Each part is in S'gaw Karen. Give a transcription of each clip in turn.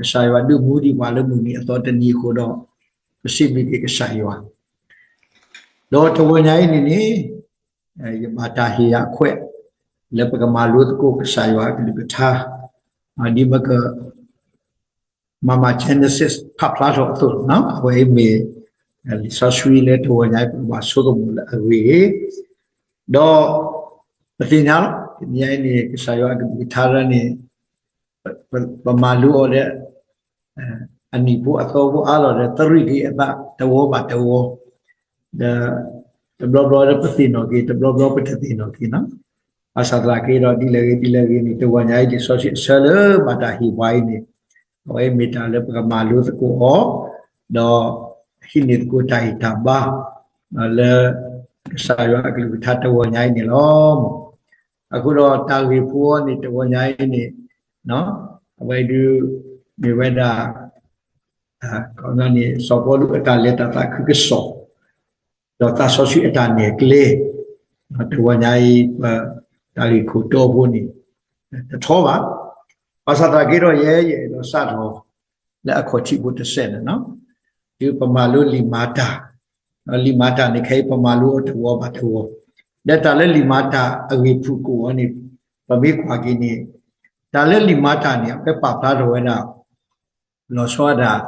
ကစၢ်ယွၤဒုးမူဒံးပှၤလၢမုၢ်နံၤအသီတနံၤအဃိဒီး ပစံးဘျုးက့ၤကစၢ်ယွၤ ဒီးတဂီၤညါအံၤန့ၣ်န့ၣ် ယဘၣ်တၢ်ဟ့ၣ်ယၤအခွဲး လၢပကမၤလိသကိးကစၢ်ယွၤအကလုၢ်ကထါ ဒ်ပက မၤမၤ Genesis ဖးဖျါထီၣ်အသိးလီၤ. အဝဲအံၤမ့ၢ် လံာ်စီဆှံလၢတဂီၤညါအံၤ ပကဘၣ်ဆိကမိၣ်လၢအဂ့ၢ် ဒီး ပသ့ၣ်ညါလီၤ တနံၤအံၤန့ၣ် ကစၢ်ယွၤအကလုၢ်ကထါဒၣ်န့ၣ် ပမၤလိအီၤဒီး အနံၣ်ဖိအသီဖိအါလီၤဒီး သရံၣ်က့ၤအသးတဝီဘၣ်တဝီ ဒီး တဘျီဘျီဒီးပသ့ၣ်နီၣ်က့ၤ တဘျီဘျီပတသ့ၣ်နီၣ်က့ၤနီၤ ဘၣ်ဆၣ်သနာ်က့ဒီး ဒ်လဲၣ်ဂ့ၤဒ်လဲၣ်ဂ့ၤန့ၣ် တဂီၤညါအံၤ လံာ်စီဆှံအဆၢလၢဘၣ်တၢ်ဟ့ၣ်ပှၤအံၤန့ၣ် အဝဲမ့ၢ်တၢ်လၢပကမၤလိသကိးအီၤ ဒီး ဟံးန့ၢ်သကိးတၢ်ဟ့ၣ်တၢ်ဘါ လၢ ကစၢ်ယွၤအကလုၢ်ကထါတဂီၤညါအံၤန့ၣ်လီၤ. အဃိဒီးတၢ်ဂ့ၢ်ဖိအံၤန့ၣ် တဂီၤညါအံၤန့ၣ် အဝဲဒုး မ့ၢ်ဝဲဒၣ် န့ၣ် စီၤပီလူးအတၢ်လဲၤတၢ်သးခုကစီၣ် ဒီးသးစီဆှံအတၢ်နဲၣ်ကျဲ တဂီၤညါအံၤ ပ တၢ်ဂ့ၢ်ခိၣ်တီဖိန့ၣ် တထီဘၣ်. ဘၣ်ဆၣ်သနာ်က့ဒီး ယဲယအဲၣ်ဒိးစးထီၣ် လၢအခီၣ်ထံးဖိတစဲးန့ၣ်နီၤ ဒ်ပမၤလိလံာ်မၤတၢ် လံာ်မၤတၢ်န့ၣ် ခဲအံၤပမၤလိအီၤတဝီဘၣ်တဝီ ဒီးတၢ်လၢလံာ်မၤတၢ်အဂ့ၢ်ဖုၣ်ကိာ်အီၤန့ၣ် ပမ့ၢ်ကွၢ်က့ၤန့ၣ် တၢ်လၢလံာ်မၤတၢ်န့ၣ် အဝဲပာ်ဖျါထီၣ်ဝဲဒၣ် လီၤဆီဒၣ်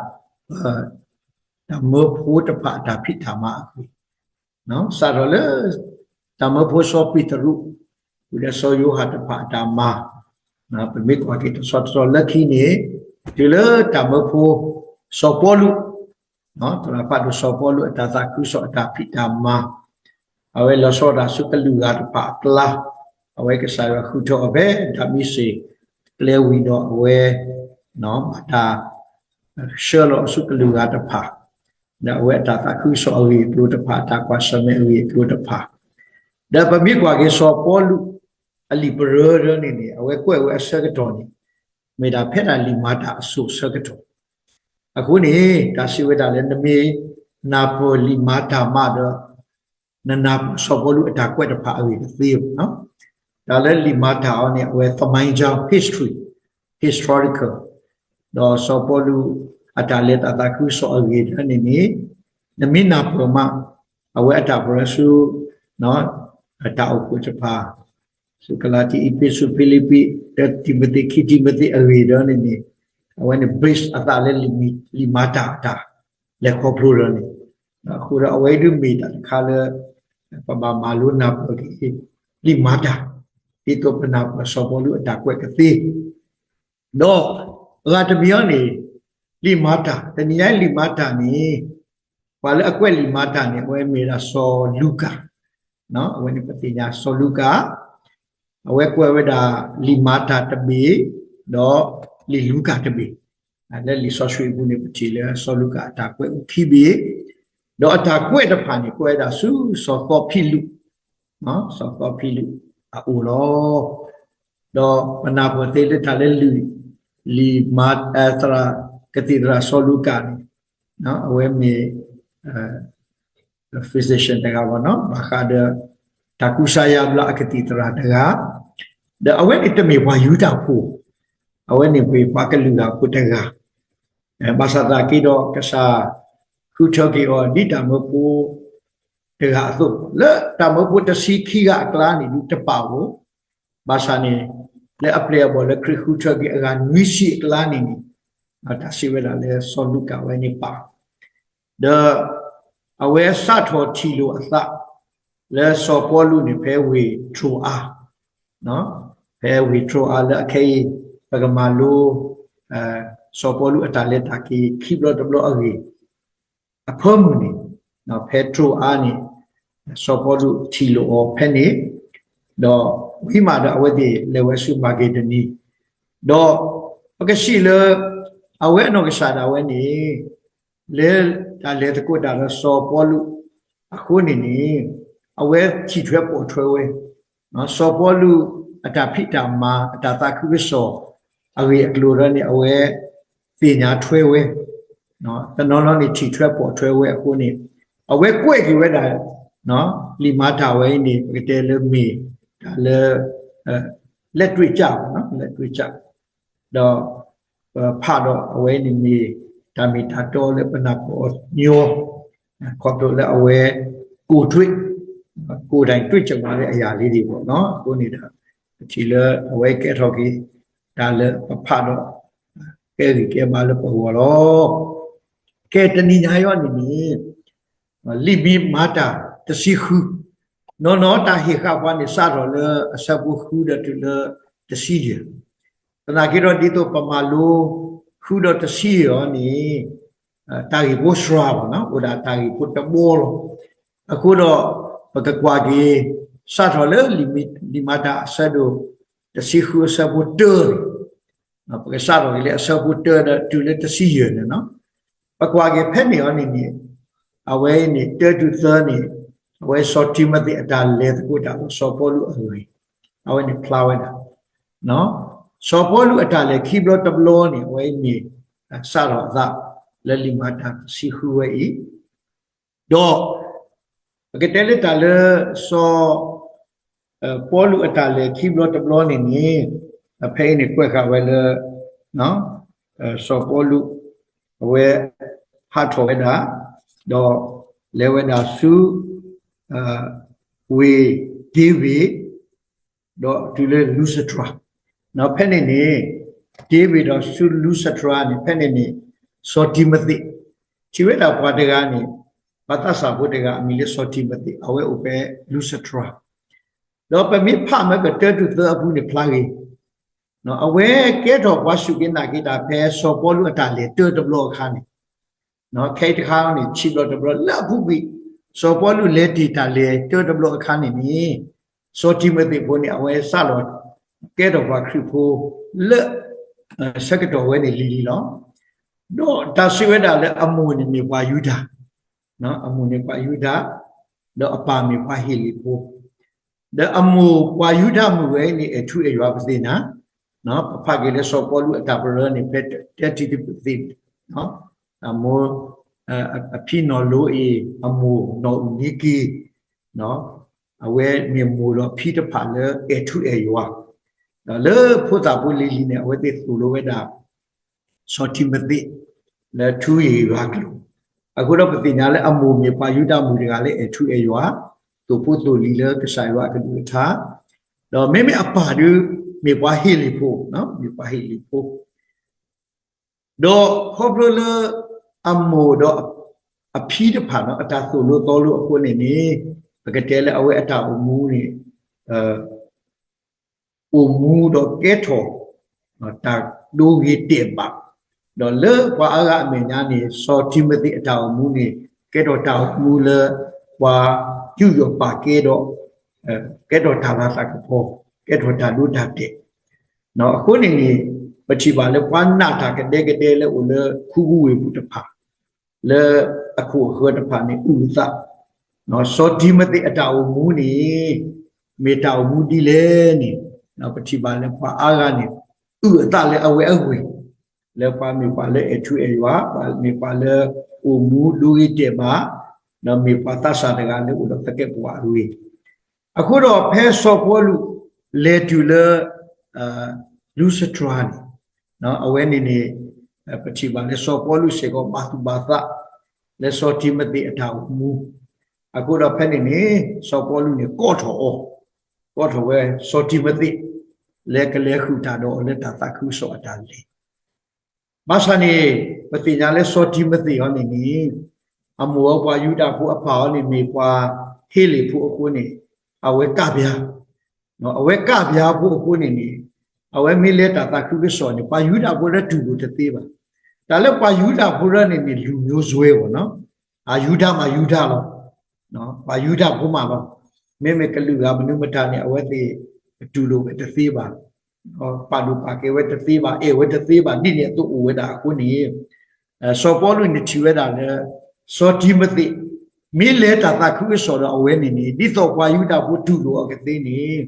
တၢ်မၢဖိတဖၣ်အတၢ်ဖံးတၢ်မၤအဂ့ၢ် စးထီၣ်လၢ တၢ်မၢဖိစီၤပ့းတရူး ဃုာ်ဒီးစီၤယိၤဟၣ်တဖၣ်အတၢ်မၤ ပမ့ၢ်ကွၢ်က့ၤတဆီတဆီလၢခံန့ၣ် တုၤလၢတၢ်မၢဖိ စီၤပီလူး သရၣ်ဖးဒိၣ်စီၤပီလူးအတၢ်သးခုကစီၣ်အတၢ်ဖံးတၢ်မၤ အဝဲလီၤဆီဒၣ်ဆူကလုာ်ဂၤတဖၣ်အကျါ အဝဲကစၢ်ယွၤဃုထၢအီၤဖဲဒၤမ့းစ့းကျဲဝံၤဒီးအဝဲ ဘၣ်တၢ် ဆှၢလီၤအီၤဆူကလုာ်ဂၤတဖၣ် ဒီးအဝဲအတၢ်သးခုကစီၣ်အဂ့ၢ်အကျိၤတဖၣ် အတၢ်ကွၢ်ဆၢၣ်မဲာ်အဂ့ၢ်အကျိၤတဖၣ် ဒီးပမ့ၢ်ကွၢ်က့ၤစီၤပီလူး အလံာ်ပရၢဒၢန့ၣ်န့ၣ် အဝဲကွဲးဝဲအဆၢကတီၢ်န့ၣ် မ့ၢ်ဒၣ်ဖဲဒၣ်လံာ်မၤတၢ်အစိၤဆၢကတီၢ် အဃိန့ၣ် တၢ်စံးဝဲဒၣ်လၢ နမ့ၢ်နၢ်ပၢၢ်လံာ်မၤတၢ်မးဒီး နနၢ်ပၢၢ်စီၤပီလူးအတၢ်ကွဲးတဖၣ်အဂ့ၢ်တသ့ဘၣ်. တၢ်လၢလံာ်မၤတၢ်အီၤန့ၣ် အဝဲ သမိုင်းကြောင်း history historical ဒီးစီၤပီလူးအတၢ်လဲၤတၢ်သးခုကစီၣ်အဂ့ၢ်ဒၢန့ၣ်န့ၣ် နမ့ၢ်နၢ်ပၢၢ်မး အဝဲအတၢ်ပရၢဆူ တၢ်အိၣ်ဖှိၣ်တဖၣ် ဆူကလၤတံ အ့းဖ့းစူး ဖံလံးပံး တံၤမသ့း ခံတံၤမသ့းအဂ့ၢ်ဒၢန့ၣ်န့ၣ် အဝဲန့ၣ် base အသးလၢလံာ်မၤတၢ်အတၢ်လဲၤခီဖျိဒၢန့ၣ် အဃိဒီးအဝဲဒုးမ့ၢ်တၢ်တခါလၢ ပဘၣ်မၤလိနၢ်ပၢၢ်က့ၤ လံာ်မၤတၢ် ဒ်သိးပနၢ်ပၢၢ်စီၤပီလူးအတၢ်ကွဲးကသ့ ဒီးအဂၤတမံၤအံၤန့ၣ် လံာ်မၤတၢ် တနံၤညါအံၤလံာ်မၤတၢ်န့ၣ် ပှၤလၢအကွဲးလံာ်မၤတၢ်န့ၣ် အဝဲမ့ၢ်ဒၣ်စီၤလူၤကၣ် အဝဲန့ၣ်ပသ့ၣ်ညါစီၤလူၤကၣ် အဝဲကွဲးဝဲဒၣ်လံာ်မၤတၢ်တဘ့ၣ် ဒီးလံာ်လူၤကၣ်တဘ့ၣ် လၢလံာ်စီဆှံအပူၤန့ၣ် ပထံၣ်လၢစီၤလူၤကၣ်အတၢ်ကွဲးအိၣ်ခံဘ့ၣ် ဒီးအတၢ်ကွဲးတဖၣ်န့ၣ် ကွဲးဝဲဒၣ်ဆူစီၤသီဖံလုး စီၤသီဖံလုးအအိၣ်လီၤ. ဒီးပနၢ်ပၢၢ်သ့လၢတၢ်လၢလံာ် လံာ်မၤ သရၣ် ကသံၣ်သရၣ်စီၤလူၤကၣ်န့ၣ် အဝဲမ့ၢ် physician တဂၤဘၣ်နီၤ ဘၣ်ဃးဒီး တၢ်ကူစါယါဘျါအကသံၣ်သရၣ်တဂၤ ဒီးအဝဲန့ၣ်တမ့ၢ်ပှၤယူဒၤဖိ အဝဲန့ၣ်မ့ၢ်ပှၤကလုာ်ဂၤဖိတဂၤ ဘၣ်ဆၣ်သနာ်က့ဒီး ကစၢ်ဃုထၢက့ၤအီၤ ဒ်တၢ်မၢဖိတဂၤအသိး လၢတၢ်မၢဖိတဆံခံဂၤအကျါန့ၣ် ဒုးတပာ်ဧိၤ ဘၣ်ဆၣ်န့ၣ် လၢအပျဲၢ်အဘီၣ်လၢခရံာ်ဃုထၢက့ၤအဂၤနွံဆံအကျါန့ၣ်န့ၣ် တၢ်စံးဝဲဒၣ်လၢစီၤလူၤကၣ်ဝဲန့ၣ်ပာ် ဒီးအဝဲစးထီၣ်ထံၣ်လိာ်အသး လၢစီၤပီလူးန့ၣ် ဖဲဝ့ၢ်ထြိၤအါ ဖဲဝ့ၢ်ထြိၤအါလၢအခဲအံၤ ပကမၤလိ စီၤပီလူးအတၢ်လဲၤတၢ်က့ၤခံဘျီတဘျီအဂ့ၢ် အဖၢမုၢ်န့ၣ် ဖဲထြိၤအါန့ၣ် စီၤပီလူးထံၣ်လိာ်အီၤဖဲန့ၣ် ဒီးဝံၤမးဒီးအဝဲသ့ၣ်လဲၤဝဲဆူမၤက့ဒိနံ ဒီးပကစံးလၢ အဝဲအနီၢ်ကစၢ်ဒၣ်ဝဲန့ၣ် လၢတၢ်လဲၤသကိးတၢ်ဒီးစီၤပီလူးအဃိန့ၣ်န့ၣ် အဝဲထံၣ်ထွဲပိာ်ထွဲဝဲ စီၤပီလူးအတၢ်ဖံးတၢ်မၤ အတၢ်သးခုကစီၣ်အဂ့ၢ်အကျိၤဒီးန့ၣ် အဝဲသ့ၣ်ညါထွဲဝဲ တနီၤနီၤန့ၣ်ထံၣ်ထွဲပိာ်ထွဲဝဲအဃိန့ၣ် အဝဲကွဲးက့ၤဝဲဒၣ် လံာ်မၤတၢ်ဝဲအံၤန့ၣ် ပကတဲလၢမ့ၢ်တၢ်လၢ လက်တွေ့ကျ ပေါ့နော် လက်တွေ့ကျ ဒီး ပဖးဒီးအဝဲန့ၣ်မ့ၢ်တၢ်မ့ၢ်တၢ်တီလၢပနၢ်ပၢၢ်အီၤညီ, ခီဖျိလၢအဝဲ ကိုယ်တွေ့, ကိုယ်တိုင်တွေ့ကြုံရတဲ့အရာလေးတွေပေါ့နော်. အဃိန့ၣ်ဒီး ပထံၣ်လၢအဝဲကဲထီၣ်က့ၤ တၢ်လၢပဖးဒီး ကဲဂံၢ်ကဲဘါလၢပဂီၢ်လီၤ. ကဲတနံၤညါအံၤန့ၣ်န့ၣ် လံာ်မံၤမၤတၢ်တဆံဃု, နီၢ်နီၢ်တၢ်ဟ့ၣ်ဃာ်ပှၤန့ၣ် စးထီၣ်လၢအဆၢဖိဃုဒီးတုၤလၢတဆံယဲၢ်, သနာ်က့ဒီးဒ်သိးပမၤလိ ဃုဒီးတဆံယဲၢ်အံၤန့ၣ် တၢ်ဂ့ၢ်ဖိစှၤဘၣ်နီၤ, အိၣ်ဒၣ်တၢ်ဂ့ၢ်ဖိတဘီလီၤ. အဃိဒီး ပကကွၢ်က့ၤ စးထီၣ်လၢလံာ်မံၤ, လံာ်မၤတၢ်အဆၢဒိၣ်တဆံဃုအဆၢဖိတၢန့ၣ်, ပကစးထီၣ်က့ၤလၢအဆၢဖိတၢဒီးတုၤလၢတဆံယဲၢ်န့ၣ်နီၤ. ပကွၢ်က့ၤဖဲန့ၣ်အံၤန့ၣ်န့ၣ် အဝဲအံၤန့ၣ် တၢတုၤသၢန့ၣ် အဝဲစီၤတံၤမသ့းအတၢ်လဲၤသကိးတၢ်ဒီးစီၤပီလူးအဂ့ၢ်, အဝဲန့ၣ်ဖျါဝဲဒၣ် စီၤပီလူးအတၢ်လဲၤခံဘျီတဘျီန့ၣ် အဝဲအံၤန့ၣ် စးထီၣ်အသးလၢလံာ်မၤတၢ်တဆံဃုဝဲအံၤ, ဒီး ပကတဲလၢတၢ်လၢစီၤ ပီလူးအတၢ်လဲၤခံဘျီတဘျီန့ၣ်န့ၣ် ဖဲအံၤန့ၣ်ကွဲးဃာ်ဝဲလၢ စီၤပီလူး အဝဲ ဟးထီၣ်ဝဲဒၣ် ဒီးလဲၤဝဲဒၣ်ဆူ ဝ့ၢ်ဒ့ဝ့ၢ် ဒီးတုၤလၢလူစတြၤ, ဖဲန့ၣ်န့ၣ် ဒ့ဝ့ၢ်ဒီးဆူလူစတြၤန့ၣ် ဖဲန့ၣ်န့ၣ် စီၤတံၤမသ့း ထံၣ်ဝဲဒၣ်ပှၤတဂၤန့ၣ် ပှၤသးစၢ်ဖိတဂၤအမံၤလၢစီၤတံၤမသ့း အဝဲအိၣ်ဖဲလူစတြၤ, ဒီးပမ့ၢ်ဖးမ့ၢ်ကတၢတုၤသၢအပူၤန့ၣ်ဖျါဂ့ၤ, အဝဲကဲထီၣ်ပှၤစူၢ်က့ၤနာ်က့ၤတၢ်ဖဲစီၤပီလူးအတၢ်လဲၤတၢတဘျီအခါန့ၣ် ခဲအံၤတခါန့ၣ် ဆံးဘျီတဘျီလၢအပူၤကွံာ် စီၤပီလူးလဲၤတ့ၢ်တၢ်လဲၤတၢတဘျီအခါန့ၣ်န့ၣ် စီၤတံၤမသ့းဖိန့ၣ် အဝဲစးလီၤ ကဲထီၣ်ပှၤခရံာ်ဖိလၢ ဆၢကတီၢ်ဝဲန့ၣ်လံၤလံၤလီၤ. ဒီးတၢ်စံးဝဲဒၣ်လၢအမိၢ်န့ၣ်မ့ၢ်ပှၤယူဒၤ, အမိၢ်န့ၣ်ပှၤယူဒၤ, ဒီးအပၢ်မ့ၢ်ပှၤဟ့လ့ၣ်ဖိ ဒီးအမိၢ်ပှၤယူဒၤမုၣ်ဝဲအံၤန့ၣ် အဲၣ်ထူအဲၣ်ယွၤပသ့ၣ်ညါ, ပဖးက့ၤလၢစီၤပီလူးအတၢ်ပရၢန့ၣ် ဖဲတၢတံၤတံၤသ့ၣ်, အမိၢ် အဖံနီၢ်လိအံၤ အမိၢ်နီၢ်အုၣ်နံက့ၤ, အဝဲမ့ၢ်မိၢ်ဒီးဖံတဖၣ်လၢအဲၣ်ထူအဲၣ်ယွၤ, ဒီးလၢဖိသၣ်ဖိလံၤလံၤန့ၣ် အဝဲသ့ၣ်သိၣ်လိဝဲဒၣ် စီၤတံၤမသ့း လၢထူဂ့ၢ်ယွၤကျိာ်, အဃိဒီးပသ့ၣ်ညါလၢအမိၢ်မ့ၢ်ပှၤယူဒၤမုၣ်တဂၤလၢအဲၣ်ထူအဲၣ်ယွၤ, သိၣ်ဖိသိၣ်လံၤလၢကစၢ်ယွၤအကလုၢ်ကထါ, ဒီးမ့မ့ၢ်အပၢ်ဒုး မ့ၢ်ပှၤဟ့လ့ၣ်ဖိ, မ့ၢ်ပှၤဟ့လ့ၣ်ဖိ ဒီးခီဖျိလၢ အမိၢ်ဒီး အဖံတဖၣ်န့ၣ် အတၢ်သိၣ်လိသီလိအဃိန့ၣ်န့ၣ် ပကတဲလၢအဝဲအတၢ်အိၣ်မူန့ၣ် အိၣ်မူဒီးကဲထီၣ် တၢ်ဒိဂ့ၤတဲာ်ဘၣ်, ဒီးလၢပှၤအါဂၤအမဲာ်ညါန့ၣ် စီၤတံၤမသ့းအတၢ်အိၣ်မူန့ၣ် ကဲထီၣ်တၢ်အိၣ်မူလၢ ပှၤယူးယီၣ်ပာ်ကဲဒီး ကဲထီၣ်တၢ်လၤတၢ်ကပီၤ, ကဲထီၣ်တၢ်ဒိတၢ်တဲာ်, အဃိန့ၣ်န့ၣ် ပထံၣ်ဘၣ်လၢပှၤနာ်တၢ်ကဒဲကဒဲလၢအိၣ်လၢခူပူၤဝ့ၢ်ပူၤတဖၣ် လၢအခိၣ်အဃၢၤတဖၣ်န့ၣ် အုၣ်အသး, စီၤတံၤမသ့းအတၢ်အိၣ်မူန့ၣ် မ့ၢ်တၢ်အိၣ်မူဒ်လဲၣ်န့ၣ် ပထံၣ်ဘၣ်လၢပှၤအါဂၤန့ၣ် အုၣ်အသးလၢအဝဲအဂ့ၢ်, လၢပှၤမ့ၢ်ပှၤလၢအဲၣ်ထူအဲၣ်ယွၤ, ပှၤမ့ၢ်ပှၤလၢအိၣ်မူဒိဂ့ၤတဲာ်ဘၣ်, ဒီးမ့ၢ်ပှၤသးစၢ်တဂၤလၢအိၣ်ဒီးသကဲးပဝးအဂ့ၢ် အဃိဒီးဖဲစီၤပီလူး လဲၤတုၤလၢ လူစတြၤန့ၣ် အဝဲန့ၣ်န့ၣ် ပထံၣ်ဘၣ်လၢစီၤပီလူးစ့ၢ်ကီးဘၣ်သူၣ်ဘၣ်သး လၢစီၤတံၤမသ့းအတၢ်အိၣ်မူ, အဃိဒီးဖဲန့ၣ်န့ၣ် စီၤပီလူးန့ၣ် ကိးထီၣ်အီၤ, ကိးထီၣ်ဝဲစီၤတံၤမသ့း လၢကလဲၤဃုာ်တၢ်ဒီးအီၤလၢတၢ်သးခုကစီၣ်အတၢ်လဲၤ ဘၣ်ဆၣ်န့ၣ် ပသ့ၣ်ညါလၢစီၤတံၤမသ့းအံၤန့ၣ်န့ၣ် အမိၢ်အီၤပှၤယူဒၤဖိ အပၢ်အီၤန့ၣ်မ့ၢ်ပှၤဟ့လ့ၣ်ဖိအဃိန့ၣ် အဝဲကၢ်ပၢၤ, အဝဲကၢ်ပၢၤဖိအဃိန့ၣ်န့ၣ် အဝဲမ့ၢ်လဲၤတၢ်သးခုကစီၣ်န့ၣ် ပှၤယူဒၤဖိလၢတူၢ်လိာ်တသ့ဘၣ်. တၢ်လၢပှၤယူဒၤဖိလၢန့ၣ်န့ၣ် လူမျိုးစွဲပေါ့နော်, အယူဒၤမၤယူဒၤလီၤ ပှၤယူဒၤဖိမးလီၤ. မ့မ့ၢ်ကလုာ်ဂၤမနုၤမတၤန့ၣ် အဝဲသ့ၣ်တူၢ်လိာ်ဝဲတသ့ဘၣ်, ပာ်ဒိၣ်ပာ်ကဲဝဲတသ့ဘၣ်, အဲၣ်ဝဲတသ့ဘၣ်, ဒ်န့ၣ်အသိးအိၣ်ဝဲဒၣ်အဃိန့ၣ် စီၤပီလူးန့ၣ်ထံၣ်ဝဲဒၣ်လၢ စီၤတံၤမသ့း မ့ၢ်လဲၤတၢ်သးခုကစီၣ်ဒီးအဝဲန့ၣ်န့ၣ် ဒ်သိးပှၤယူဒၤဖိတူၢ်လိာ်အီၤကသ့န့ၣ်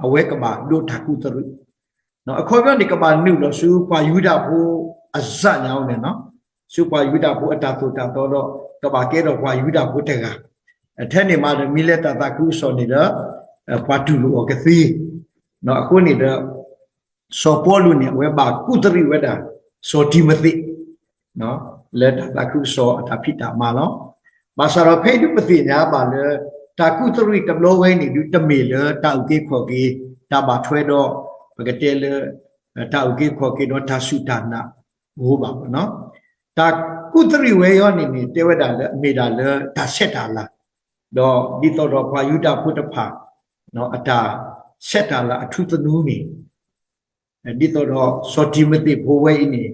အဝဲကဘၣ်ဒိးတၢ်ကူးတရံး အခီပညီန့ၣ် ကဘၣ်နုာ်လီၤဆူပှၤယူဒၤဖိအစၢညါအအိၣ်န့ၣ်လီၤ. ဆူပှၤယူဒၤဖိအတၢ်သိၣ်တၢ်သီဒီး ကဘၣ်ကဲထီၣ်ပှၤယူဒၤဖိတဂၤ, ထဲန့ၣ်မးဒီး မ့ၢ်လဲၤတၢ်သးခုကစီၣ်န့ၣ်ဒီး ပှၤတူၢ်လိာ်အီၤကသ့, အဃိန့ၣ်ဒီး စီၤပီလူးန့ၣ် အဝဲဘၣ်ကူးတရံးဝဲဒၣ် စီၤတံၤမသ့း လၢတၢ်သးခုကစီၣ်အတၢ်ဖံးတၢ်မၤလီၤ. ဘၣ်ဆၣ်ဒီးဖဲအံၤဒုပသ့ၣ်ညါဘၣ်လၢ တၢ်ကူၣ်သရံးတဘျီဝဲအံၤန့ၣ်ဒုတမ့ၢ်လၢတၢ်အုၣ်က့ၤခီၣ်က့ၤ တၢ်ဘၣ်ထွဲဒီး ပကတဲလၢ တၢ်အုၣ်က့ၤခီၣ်က့ၤဒီးတၢ်စူၢ်တၢ်နာ်အဃိဘၣ်မ့ၢ်နီၤ. တၢ်ကူၣ်သရံးဝဲအံၤန့ၣ်န့ၣ် တဲဝဲဒၣ်လၢအမ့ၢ်ဒၣ်လၢတၢ်ဆဲးတၢ်လၤ ဒီးဒ်သိးဒီးပှၤယူဒၤဖိတဖၣ် အတၢ်ဆဲးတၢ်လၤအထူသနူန့ၣ် ဒ်သိးဒီးစီၤတံၤမသ့းဖိဝဲအံၤန့ၣ်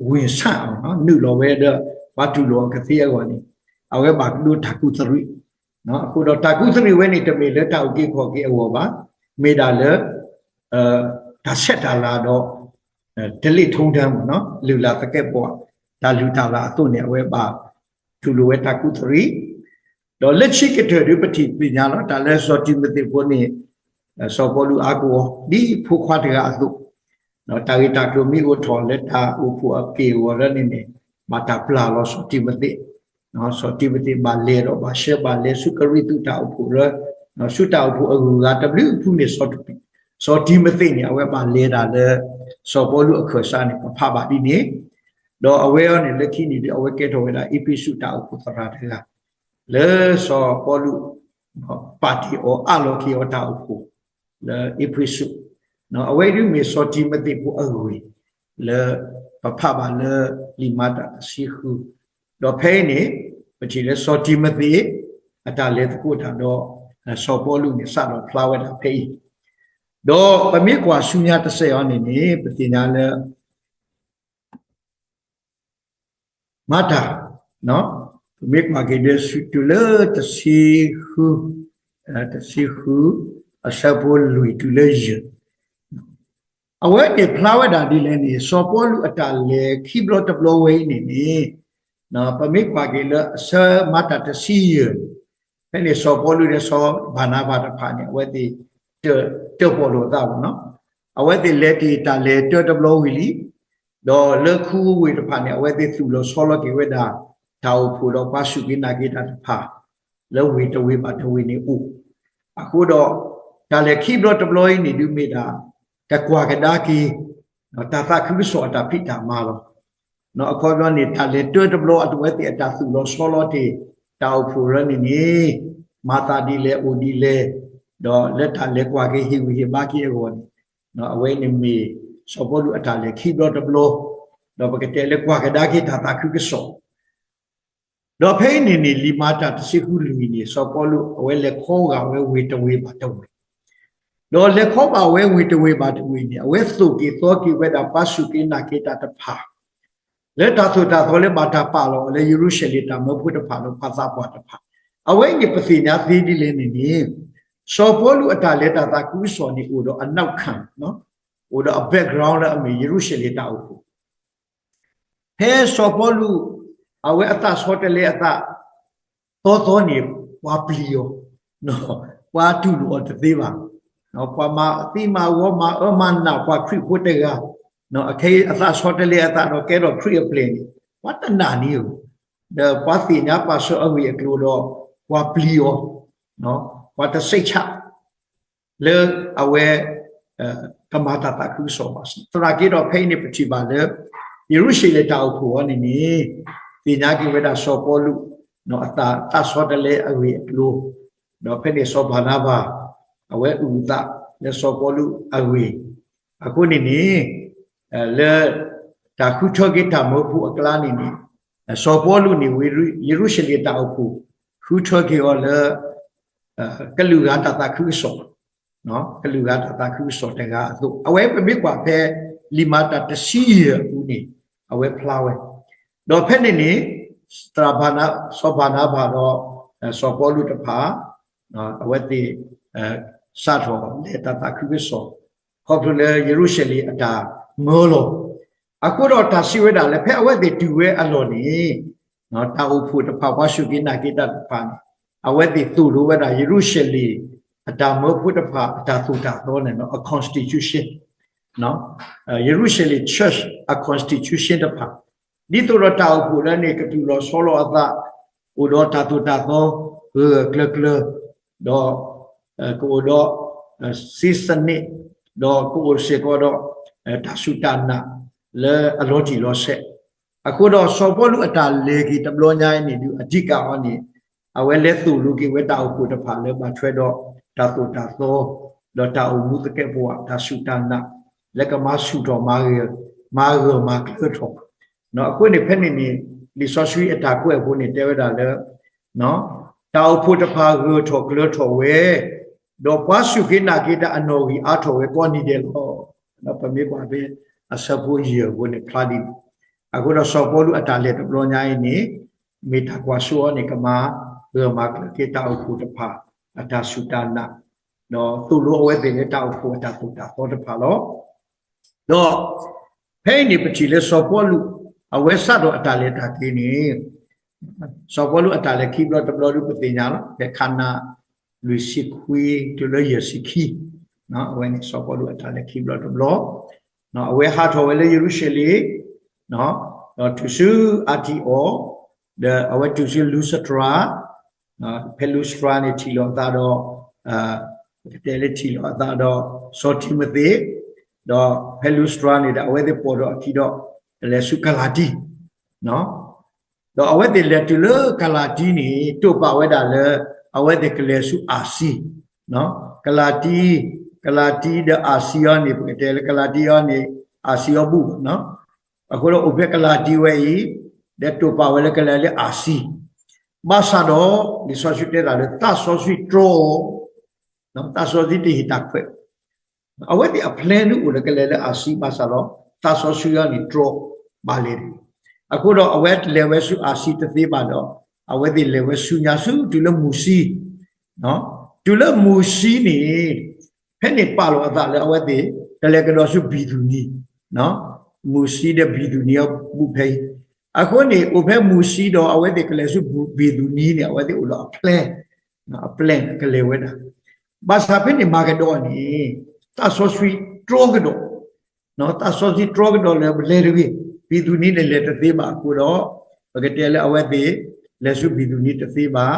ဝင်ဆန့်အီၤ နုာ်လီၤဝဲဒီး ပှၤတူၢ်လိာ်အီၤကသ့အဂီၢ်န့ၣ် အဝဲဘၣ်ကဒိတၢ်ကူၣ်သရံး အဃိဒီးတၢ်ကူၣ်သရံးဝဲန့ၣ် တမ့ၢ်လၢတၢ်အုၣ်က့ၤခီၣ်က့ၤအဂီၢ်ဘၣ်, မ့ၢ်ဒၣ်လၢ တၢ်ဆဲးတၢ်လၤဒီး တလ့ၣ်ထူဒၢမ့ၢ်နီၤ လုၢ်လၢ်သကဲးပဝး တၢ်လုၢ်တၢ်လၢ်အသိးန့ၣ် အဝဲဘၣ်တူၢ်လိာ်ဝဲတၢ်ကူၣ်သရံး ဒီးလၢခံကတၢၢ်ဒုပထံၣ်သ့ၣ်ညါလီၤ တၢ်လၢစီၤတံၤမသ့းဖိန့ၣ် စီၤပီလူးအါကအိ ဒ်ဖိခွါတဂၤအသိး, တၢ်ဂ့ၢ်တၢ်ကျိၤမ့ၢ်အိၣ်ထီၣ်လၢတၢ်အိၣ်ဖှိၣ်အက့ၢ်အဂီၤလၢန့ၣ်န့ၣ် ဘၣ်တၢ်ပျၢ်လီၤစီၤတံၤမသ့း, စီၤတံၤမသ့းဘၣ်လဲၤဒီးဘၣ်ဆှၢဘၣ်လဲၤဆူကရံၣ်သူးတၢ်အိၣ်ဖှိၣ်လၢ ဆူတၢ်အိၣ်ဖှိၣ်အဂုၤအဂၤတဘျုးဖုန့ၣ် စီၤတံၤမသ့းန့ၣ် အဝဲဘၣ်လဲၤဒၣ်လၢ စီၤပီလူးအခၢၣ်စးန့ၣ် ပဖးဘၣ်ဒ်န့ၣ်, ဒီးအဝဲအံၤန့ၣ် လၢခံန့ၣ်ဒီး အဝဲကဲထီၣ်ဝဲဒၣ်အ့းဖ့းစူးတၢ်အိၣ်ဖှိၣ်သရၣ်တဂၤ လၢစီၤပီလူး ပာ်တ့ၢ်အီၤအးလီၤက့ၤအီၤတၢ်အိၣ်ဖှိၣ် လၢအ့းဖ့းစူး, အဝဲအံၤဒုမ့ၢ်စီၤတံၤမသ့းဖိအဂ့ၢ် လၢပဖးဘၣ်လၢလံာ်မၤတၢ်တဆံဃု, ဒီးဖဲအံၤန့ၣ် ပထံၣ်လၢစီၤတံၤမသ့း အတၢ်လဲၤသကိးတၢ်ဒီး စီၤပီလူးန့ၣ် စးထီၣ်ဖျါဝဲဒၣ်ဖဲအံၤ, ဒီးပမ့ၢ်ကွၢ်ဆူညါတစဲးအံၤန့ၣ်န့ၣ် ပသ့ၣ်ညါလၢ မၤတၢ်, ပမ့ၢ်ကွၢ်က့ၤဒီးတုၤလၢတဆံဃု, တဆံဃု အဆၢဖိလွံၢ်တုၤလၢယဲၢ်, အဝဲန့ၣ်ဖျါဝဲဒၣ်ဒ်လဲၣ်န့ၣ် စီၤပီလူးအတၢ်လဲၤခံဘျီတဘျီဝဲအံၤန့ၣ်န့ၣ် ပမ့ၢ်ကွၢ်က့ၤလၢအဆၢမၤတၢ်တဆံယဲၢ်န့ၣ်, ဖဲန့ၣ်စီၤပီလူးဒီးစီၤဘၤနၤဘၤတဖၣ်န့ၣ် အဝဲသ့ၣ် တၢၣ်ပီၣ်လိာ်သးဘၣ်နီၤ, အဝဲသ့ၣ်လဲၤတ့ၢ်တၢ်လဲၤတၢတဘျီဝံၤလံ, ဒီးလၢခူဝ့ၢ်တဖၣ်န့ၣ် အဝဲသ့ၣ်သူၣ်လီၤဆီလီၤက့ၤဝဲဒၣ် တၢ်အိၣ်ဖှိၣ်ဒီးပှၤစူၢ်က့ၤနာ်က့ၤတၢ်တဖၣ် လၢဝ့ၢ်တဝ့ၢ်ဘၣ်တဝ့ၢ်န့ၣ်အိၣ်, အဃိဒီး တၢ်လဲၤခံဘျီတဘျီအံၤန့ၣ်ဒုမ့ၢ်ဒၣ် တကွၢ်ကဒါက့ၤ တၢ်သးခုကစီၣ်အတၢ်ဖံးတၢ်မၤလီၤ. အခီပညီန့ၣ် တၢ်လဲၤတၢတဘျီအဝဲသ့ၣ်အတၢ်သူၣ်လီၤဆီလီၤတ့ၢ် တၢ်အိၣ်ဖှိၣ်လၢန့ၣ်န့ၣ် မၤသးဒ်လဲၣ်အိၣ်ဒ်လဲၣ်, ဒီးလၢတၢ်လဲၤကွၢ်က့ၤဟ့ၣ်ဂံၢ်ဟ့ၣ်ဘါက့ၤအဂီၢ်န့ၣ်, အဝဲန့ၣ်မ့ၢ်စီၤပီလူးအတၢ်လဲၤခံဘျီတဘျီ, ဒီးပကတဲလၢကွၢ်ကဒါက့ၤတၢ်သးခုကစီၣ် ဒီးဖဲအံၤန့ၣ်န့ၣ် လံာ်မၤတၢ်တဆံဃုလွံၢ်န့ၣ် စီၤပီလူး အဝဲလဲၤခီဂာ်ဝဲဝ့ၢ်တဝ့ၢ်ဘၣ်တဝ့ၢ်, ဒီးလဲၤခီဘၣ်ဝဲဝ့ၢ်တဝ့ၢ်ဘၣ်တဝ့ၢ်န့ၣ် အဝဲသိၣ်က့ၤသီက့ၤဝဲဒၣ်ပှၤစူၢ်က့ၤနာ်က့ၤတၢ်တဖၣ် လၢတၢ်သိၣ်တၢ်သီလၢဘၣ်တၢ်ပာ်လီၤအီၤလၢယရူၤၡလ့ၣ်တၢ်မၢဖိတဖၣ်ဒီးပှၤသးပှၢ်တဖၣ်, အဝဲအံၤန့ၣ်ပသ့ၣ်ညါသ့ဒ်လဲၣ်န့ၣ်န့ၣ်, စီၤပီလူးအတၢ်လဲၤတၢ်သးခုကစီၣ်န့ၣ် အိၣ်ဒီးအနောက်ခံ, အိၣ်ဒီးအ background လၢအမ့ၢ်ယရူၤၡလ့ၣ်တၢ်အိၣ်ဖှိၣ် ဖဲစီၤပီလူး အဝဲအသးဆီတလဲအသး သီသီန့ၣ် ပှၤပျံၤအီၤ, ပှၤတူၢ်လိာ်အီၤတသ့ဘၣ်, ပှၤမၤသံမၤဝီမၤအၢမၤနးပှၤခရံာ်ဖိတဂၤ, အခဲအံၤအသးဆီတလဲအသးဒီးကဲထီၣ်ခရံာ်အပျဲၢ်န့ၣ် ပှၤတနာ်န့ၢ်ဧိၤ, ဒီးပှၤသ့ၣ်ညါပာ်စၢၤအဂ့ၢ်အကျိၤဒီး ပှၤပျံၤအီၤ, ပှၤတစိတ်ချ လၢအဝဲ ကမၤတၢ်သးခုကစီၣ်ဘၣ်. သနာ်က့ဒီးဖဲအံၤန့ၣ် ပထံၣ်ဘၣ်လၢ ယရူၤၡလ့ၣ်တၢ်အိၣ်ဖှိၣ်အံၤန့ၣ်န့ၣ် သ့ၣ်ညါက့ၤဝဲဒၣ်စီၤပီလူး အသးဆီတလဲအဂ့ၢ်အကျိၤ, ဒီးဖဲန့ၣ်စီၤဘၤနါဘၤ အဝဲအုၣ်အသးလၢစီၤပီလူးအဂ့ၢ်, အဃိန့ၣ်န့ၣ် လၢ တၢ်ဃုထၢက့ၤတၢ်မၢဖိအကျါန့ၣ်န့ၣ် စီၤပီလူးန့ၣ် ဝ့ၢ်ယရူၤၡလ့ၣ်တၢ်အိၣ်ဖှိၣ် ဃုထၢက့ၤအီၤလၢ ကလုာ်ဂၤတၢ်သးခုကစီၣ်, ကလုာ်ဂၤတၢ်သးခုကစီၣ်တဂၤအသိး အဝဲပမ့ၢ်ကွၢ်ဖဲ လံာ်မၤတၢ်တဆံယဲၢ်အပူၤန့ၣ် အဝဲဖျါဝဲ, ဒီးဖဲန့ၣ်န့ၣ် သရၣ်ဘၤန စီၤဘၤနါဘၤဒီး စီၤပီလူးတဖၣ် အဝဲသ့ၣ် စးထီၣ်လဲၤတၢ်သးခုကစီၣ် ခီဖျိလၢယရူၤၡလ့ၣ်အတၢ်မၢလီၤ. အဃိဒီးတၢ်စံးဝဲဒၣ်လၢ ဖဲအဝဲသ့ၣ်တုၤဝဲအလီၢ်န့ၣ် တၢ်အိၣ်ဖှိၣ်တဖၣ် ပှၤစူၢ်က့ၤနာ်က့ၤတၢ်တဖၣ်န့ၣ် အဝဲသ့ၣ်သိၣ်လိဝဲဒၣ် ယရူၤၡလ့ၣ်အတၢ်မၢဖိတဖၣ် အတၢ်သိၣ်တၢ်သီန့ၣ် အ constitution, ယရူၤၡလ့ၣ် church အ constitution တဖၣ် ဒ်သိးဒီးတၢ်အိၣ်ဖှိၣ်လၢန့ၣ် ကတူၢ်လိာ်ဆီလိာ်အသး, အိၣ်ဒီးတၢ်သိၣ်တၢ်သီ ဂၢၢ်ဂၢၢ်ကျၢၤကျၢၤ, ဒီး ကအိၣ်ဒီး စည်းစနစ်, ဒီးကအိၣ်စ့ၢ်ကီးဒီး တၢ်စူၢ်တၢ်နာ်, လၢအလီၤတံၢ်လီၤဆဲး. အဃိဒီးစီၤပီလူးအတၢ်လဲၤက့ၤတဘျီညါအံၤန့ၣ် ဒုးအဓိကအီၤန့ၣ် အဝဲလဲၤသိၣ်လိက့ၤဝဲတၢ်အိၣ်ဖှိၣ်တဖၣ်လၢဘၣ်ထွဲဒီးတၢ်သိၣ်တၢ်သီ ဒီးတၢ်အိၣ်မူသကဲးပဝး တၢ်စူၢ်တၢ်နာ် လၢကမၤဆူၣ်ထီၣ်မၤဂၢၢ်မၤကျၢၤထီၣ်. အဃိန့ၣ်ဖဲန့ၣ်န့ၣ် လံာ်စီဆှံအတၢ်ကွဲးအဖိန့ၣ် တဲဝဲဒၣ်လၢ တၢ်အိၣ်ဖှိၣ်တဖၣ်ဂၢၢ်ထီၣ်ကျၢၤထီၣ်ဝဲ, ဒီးပှၤစူၢ်က့ၤနာ်က့ၤတၢ်အနီၣ်ဂံၢ်အါထီၣ်ဝဲကိးနံၤဒဲးလီၤ. ပမ့ၢ်ကွၢ်ဖဲအဆၢဖိယဲၢ်အဃိန့ၣ် ဖျါဒ်န့ၣ်. အဃိဒီးစီၤပီလူးအတၢ်လဲၤတဘျီညါအံၤန့ၣ် မ့ၢ်တၢ်ကွၢ်စိအီၤန့ၣ် ကမၤဂၢၢ်မၤကျၢၤက့ၤတၢ်အိၣ်ဖှိၣ်တဖၣ် အတၢ်စူၢ်တၢ်နာ် ဒီးသိၣ်လိအဝဲသ့ၣ်လၢတၢ်အိၣ်ဖှိၣ်အတၢ်သိၣ်တၢ်သီတဖၣ်လီၤ. ဒီးဖဲအံၤန့ၣ်ပထံၣ်လၢစီၤပီလူး အဝဲစးထီၣ်အတၢ်လဲၤတၢ်က့ၤန့ၣ် စီၤပီလူးအတၢ်လဲၤခံဘျီတဘျီဒုးပသ့ၣ်ညါလီၤ. ဖဲခါနၤ လွံၢ်ဆံခွံတုၤလၢယဲၢ်ဆံခံ, အဝဲန့ၣ်စီၤပီလူးအတၢ်လဲၤခံဘျီတဘျီ, အဝဲဟးထီၣ်ဝဲလၢယရူၤၡလ့ၣ်, ဒီးတုၤဆူအၤတံအီၣ်, ဒီးအဝဲတုၤဆူလူစတြၤ, ဖဲလူစတြၤန့ၣ်ထံၣ်လိာ်အသးဒီး ပကတဲလၢထံၣ်လိာ်အသးဒီးစီၤတံၤမသ့း, ဒီးဖဲလူစတြၤန့ၣ်ဒီး အဝဲသ့ၣ်ပိာ်ဒီးအခံဒီး လဲၤဆူကလၤတံ, ဒီးအဝဲသ့ၣ်လဲၤတုၤလၢကလၤတံန့ၣ် တိာ်ပာ်ဝဲဒၣ်လၢ အဝဲသ့ၣ်ကလဲၤဆူအၤစံ, ကလၤတံ, ကလၤတံဒီးအၤစံအီၤန့ၣ် ပကတဲလၢကလၤတံအီၤန့ၣ် အၤစံအီၤဘူၣ်ဘၣ်, အဃိဒီးအိၣ်ဖဲကလၤတံဝဲအံၤ ဒီးတိာ်ပာ်ဝဲလၢကလဲၤလၢအၤစံ, ဘၣ်ဆၣ်ဒီး လံာ်စီဆှံတဲဒၣ်လၢသးစီဆှံတြီအီၤ, သးစီဆှံတဟ့ၣ်တၢ်ခွဲး အဝဲသ့ၣ်အ plan ဒုးအိၣ်လၢကလဲၤလၢအၤစံဘၣ်ဆၣ်ဒီး သးစီဆှံအီၤန့ၣ်တြီဘၣ်လဲၤတဂ့ၤ. အဃိဒီးအဝဲလဲၤဝဲဆူအၤစံတသ့ဘၣ်ဒီး အဝဲသ့ၣ်လဲၤဝဲဆူညါဆူတုၤလၢမူၤစံ, တုၤလၢမူၤစံန့ၣ် ဖဲန့ၣ်ပာ်လီၤအသးလၢအဝဲသ့ၣ် ကလဲၤကဒီးဆူဘံၤသူနံၤ, မူၤစံဒီးဘံၤသူနံၤအီၤဘူၣ်ဖဲအံၤ, အဃိန့ၣ် အိၣ်ဖဲမူၤစံဒီးအဝဲသ့ၣ်ကလဲၤဆူဘံၤသူနံၤန့ၣ် အဝဲသ့ၣ်အိၣ်ဒီးအ plan, အ plan ကလဲၤဝဲဒၣ်, ဘၣ်ဆၣ်ဖဲန့ၣ်မၤကဒီးန့ၣ် သးစီဆှံတြီကဒီး, သးစီဆှံတြီကဒီးလၢပလဲၤတဂ့ၤ, ဘံၤသူနံၤန့ၣ်လဲၤတသ့ဘၣ်အဃိဒီး ပကတဲလၢအဝဲသ့ၣ် လဲၤဆူဘံၤသူနံၤတသ့ဘၣ်,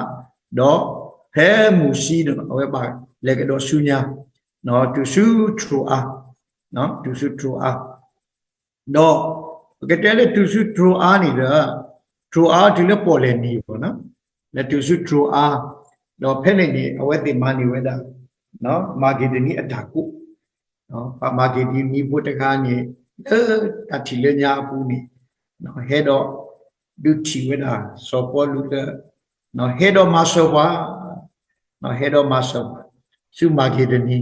ဒီးဖဲမူၤစံန့ၣ် အဝဲဘၣ်လဲၤကဒီးဆူညါ တုၤဆူထြိအါ, တုၤဆူထြိအါ, ဒီးပကတဲလၢတုၤဆူထြိအါန့ၣ်ဒီး ထြိအါတုၤလၢပီၣ်လဲၣ်နံၤဘၣ်, လဲၤတုၤဆူထြိအါ, ဒီးဖဲန့ၣ်န့ၣ် အဝဲသ့ၣ်မၤန့ၢ်ဝဲဒၣ် မၤက့ဒနံအတၢ်ကိး, ပှၤမၤက့ဒနံဖိတဂၤန့ၣ် လၢတၢ်ထံၣ်လၢညါအပူၤန့ၣ် ဟဲဒီး ဒုးထံၣ်ဝဲဒၣ်စီၤပီလူးလၢ ဟဲဒီးမၤစၢၤပှၤ, ဟဲဒီးမၤစၢၤပှၤ ဆူမၤက့ဒနံ,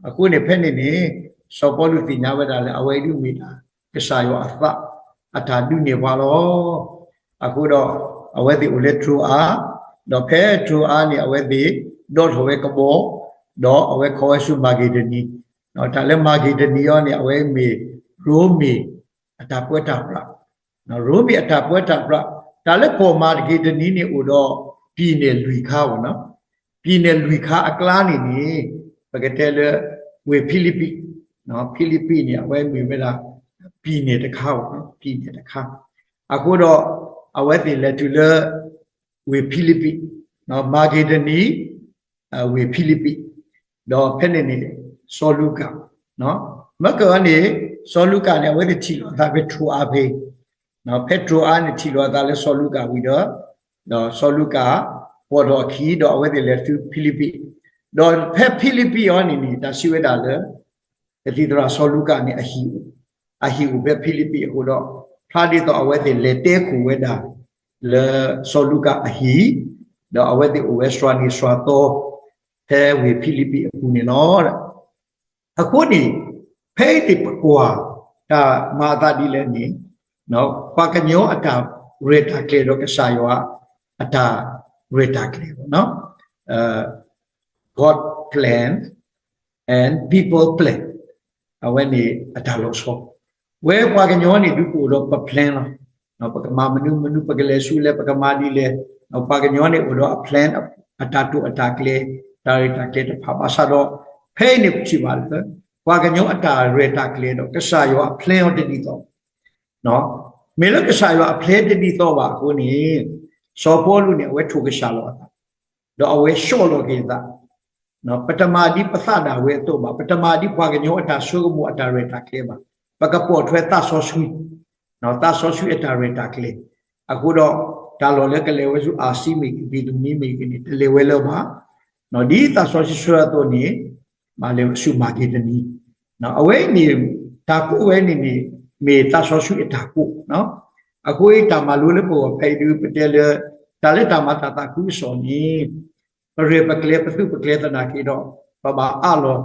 အဃိန့ၣ်ဖဲန့ၣ်န့ၣ် စီၤပီလူးသ့ၣ်ညါဝဲဒၣ်လၢအဝဲဒုးမ့ၢ်ဒၣ် ကစၢ်ယွၤအသး အတၢ်ဒုးနဲၣ်ပှၤလီၤ. အဃိဒီး အဝဲသ့ၣ်အိၣ်လၢထြိအါ, ဒီးဖဲထြိအါန့ၣ် အဝဲသ့ၣ်ဒီထီၣ်ဝဲကဘီ, ဒီးအဝဲခီဝဲဆူမၤက့ဒနံ, တၢ်လၢမၤက့ဒနံအီၤန့ၣ် အဝဲမ့ၢ်ရိမ့ၤအတၢ်ပၢတၢ်ပြး, ရိမ့ၤအတၢ်ပၢတၢ်ပြး, တၢ်လၢပီၣ်မၤက့ဒနံန့ၣ်အိၣ်ဒီး ပြည်နယ် လွံၢ်ခါဘၣ်နီၤ, ပြည်နယ် လွံၢ်ခါအကျါန့ၣ်န့ၣ် ပကတဲလၢ ဝ့ၢ်ဖံလံးပံး, ဖံလံးပံးန့ၣ် အဝဲမ့ၢ်ဝဲဒၣ် ပြည်နယ် တခါဘၣ်နီၤ, ပြည်နယ် တခါ, အဃိဒီး အဝဲသ့ၣ်လဲၤတုၤလၢ ဝ့ၢ်ဖံလံးပံး, မၤက့ဒနံ ဝ့ၢ်ဖံလံးပံး, ဒီးဖဲန့ၣ်န့ၣ် စီၤလူၤကၣ်, မ့ၢ်ကၢၢ်န့ၣ် စီၤလူၤကၣ်န့ၣ် အဝဲသ့ၣ်ထံၣ်လိာ်အသးဖဲထြိအါဖဲ, ဖဲထြိအါန့ၣ်ထံၣ်လိာ်အသးလၢစီၤလူၤကၣ်ဝံၤဒီး ဒီးစီၤလူၤကၣ်ပိာ်ထီၣ်အခံ ဒီးအဝဲသ့ၣ်လဲၤဆူဖံလံးပံး, ဒီးဖဲဖံလံးပံးအီၤန့ၣ်န့ၣ် တၢ်စံးဝဲဒၣ်လၢ ကသံၣ်သရၣ်စီၤလူၤကၣ်န့ၣ် အဟံၣ်အိၣ်, အဟံၣ်အိၣ်ဖဲဖံလံးပံးအဃိဒီး ဖျါဒ်သိးအဝဲသ့ၣ်လဲၤတဲခိၣ်ဝဲဒၣ် လၢစီၤလူၤကၣ်အဟံၣ်, ဒီးအဝဲသ့ၣ်အိၣ်ဝဲစှၤနံၤစှၤသီ ဖဲဝ့ၢ်ဖံလံးပံးအပူၤန့ၣ်လီၤ. အဃိန့ၣ် ဖဲအံၤန့ၣ်ပကွၢ်တၢ်မၤအသးဒ်လဲၣ်န့ၣ် ပှၤကညီအတၢ်ရဲၣ်တၢ်ကျဲၤဒီးကစၢ်ယွၤအတၢ်ရဲၣ်တၢ်ကျဲၤ, God plan and people plan အဝဲန့ၣ်အတၢ်လီၤဆီ, ဝဲပှၤကညီန့ၣ် ဒုးပအိၣ်ဒီးပ plan လီၤ. ပကမၤမနုၤမနုၤ ပကလဲၤဆူလဲၣ် ပကမၤဒ်လဲၣ်, ပှၤကညီန့ၣ်အိၣ်ဒီးအ plan အတၢ်တိာ်အတၢ်ကျဲၤ, တၢ်ရဲၣ်တၢ်ကျဲၤတဖၣ်ဘၣ်ဆၣ်ဒီး ဖဲအံၤန့ၣ်ပထံၣ်ဘၣ်လၢ ပှၤကညီအတၢ်ရဲၣ်တၢ်ကျဲၤဒီး ကစၢ်ယွၤအ plan အီၤတဒ်သိး မ့ၢ်လၢကစၢ်ယွၤအ plan တဒ်သိးဘၣ်အဃိန့ၣ် စီၤပီလူးန့ၣ် အဝဲထိၣ်ကစၢ်လီၤအသး, ဒီးအဝဲဆှီၣ်လီၤက့ၤအသး, ပတမၤဒ်ပသးဒၣ်ဝဲအသိးဘၣ်, ပတမၤဒ်ပှၤကညီအတၢ်ဆိကမိၣ်အတၢ်ရဲၣ်တၢ်ကျဲၤဘၣ်. ပကပိာ်ထွဲသးစီဆှံ, သးစီဆှံအတၢ်ရဲၣ်တၢ်ကျဲၤ, အဃိဒီး တၢ်လီၢ်လၢကလဲၤဝဲဆူအၤစံမ့ၢ်ဂ့ၤ မ့ၢ်ဂ့ၤန့ၣ် တလဲၤဝဲလၢၤဘၣ်, ဒ်သးစီဆှံဆှၢအသိးန့ၣ် မၤလဲၤဆူမၤက့ဒနံ, အဝဲအံၤန့ၣ် တၢ်ကိးဝဲန့ၣ်န့ၣ် မ့ၢ်သးစီဆှံအတၢ်ကိး, အဃိအံၤတၢ်မၤလိလၢပဂီၢ်ဖဲအံၤဒုး ပတဲလၢ တၢ်လၢတၢ်မၤတၢ်သးခုကစီၣ်န့ၣ် ပရဲၣ်ပကျဲၤပသူၣ်ပကျဲၤသနာ်က့ဒီး ပဘၣ်အးလီၤ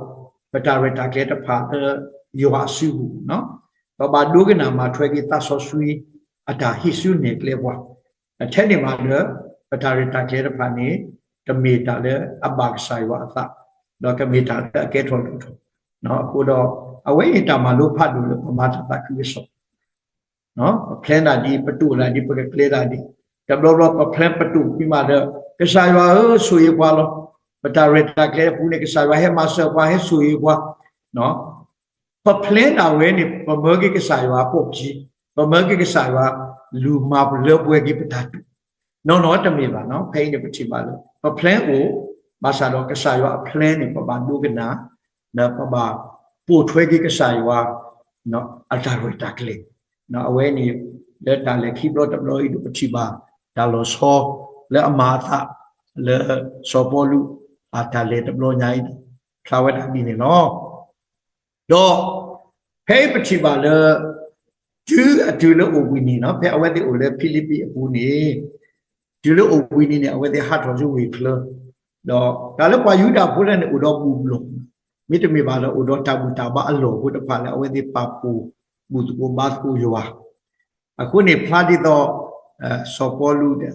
ပတၢ်ရဲၣ်တၢ်ကျဲၤတဖၣ်လၢယွၤအစုပူၤ, ပဘၣ်ဒိကနၣ်မၤထွဲက့ၤသးစီဆှံ အတၢ်ဟံးစုနဲၣ်ကျဲပှၤ, ထဲန့ၣ်မးလၢ ပတၢ်ရဲၣ်တၢ်ကျဲၤတဖၣ်န့ၣ် တမ့ၢ်တၢ်လၢအဘၣ်ကစၢ်ယွၤအသး, ဒီးကမ့ၢ်တၢ်လၢအကဲထီၣ်လိၣ်ထီၣ်, အဃိဒီး အဝဲအံၤတၢ်မၤလိဖးဒိၣ်လၢပမၤတၢ်သးခုကစီၣ် ပ plan တၢ်ဒ် ပတိၢ်တၢ်ဒ် ပကကျဲတၢ်ဒ်, တဘျီဘျီပ plan ပတိၢ်ကွံာ်မးဒီး ကစၢ်ယွၤဧၢ ဆိၣ်ဂ့ၤပှၤလီၤ. ပတၢ်ရဲၣ်တၢ်ကျဲၤအပူၤန့ၣ် ကစၢ်ယွၤဟဲမၤစၢၤပှၤ ဟဲဆိၣ်ဂ့ၤပှၤ, ပ plan တၢ်ဝဲန့ၣ် ပမၢက့ၤကစၢ်ယွၤပိာ်ပျံၤ, ပမၢက့ၤကစၢ်ယွၤ လူၤမၤလၢပှဲၤက့ၤပတၢ်တိာ်, နီၢ်နီၢ်တမ့ၢ်ဘၣ်နီၤ. ဖဲအံၤန့ၣ်ပထံၣ်ဘၣ်လၢ ပ plan အိၣ်, ဘၣ်ဆၣ်ဒီးကစၢ်ယွၤအ plan န့ၣ် ပဘၣ်ဒိကနၣ်, ဒီးပဘၣ်ပိာ်ထွဲက့ၤကစၢ်ယွၤ အတၢ်ရဲၣ်တၢ်ကျဲၤ, အဝဲန့ၣ် လၢတၢ်လဲၤခံဘျီတဘျီအံၤဒုးပထံၣ်ဘၣ် တၢ်လီၤဆီ လၢအမၤအသး လၢစီၤပီလူး အတၢ်လဲၤတဘျီညါအံၤန့ၣ် ဖျါဝဲဒၣ်ဒ်န့ၣ်လီၤ. ဒီး ဖဲအံၤပထံၣ်ဘၣ်လၢ တုၤအတုၤလၢအိၣ်ဘှံးနံၤနီၤ ဖဲအဝဲသ့ၣ်အိၣ်လၢဖံလံးပံးအပူၤန့ၣ် တုၤလၢအိၣ်ဘှံးနံၤန့ၣ် အဝဲသ့ၣ်ဟးထီၣ်ဆူဝ့ၢ်ချၢ, ဒီးတၢ်လၢပှၤယူဒၤဖိလၢန့ၣ် အိၣ်ဒီးဘူၣ်ဘျီၣ်, မ့တမ့ၢ်ဘၣ်ဒီး အိၣ်ဒီးတၢ်ဘူၣ်တၢ်ဘါအလီၢ်ဖိတဖၣ်လၢအဝဲသ့ၣ်ပာ်ဖှိၣ်ဘူၣ်သကိးဘါသကိးယွၤ, အဃိန့ၣ်ဖျါဒ်သိး စီၤပီလူးဒီး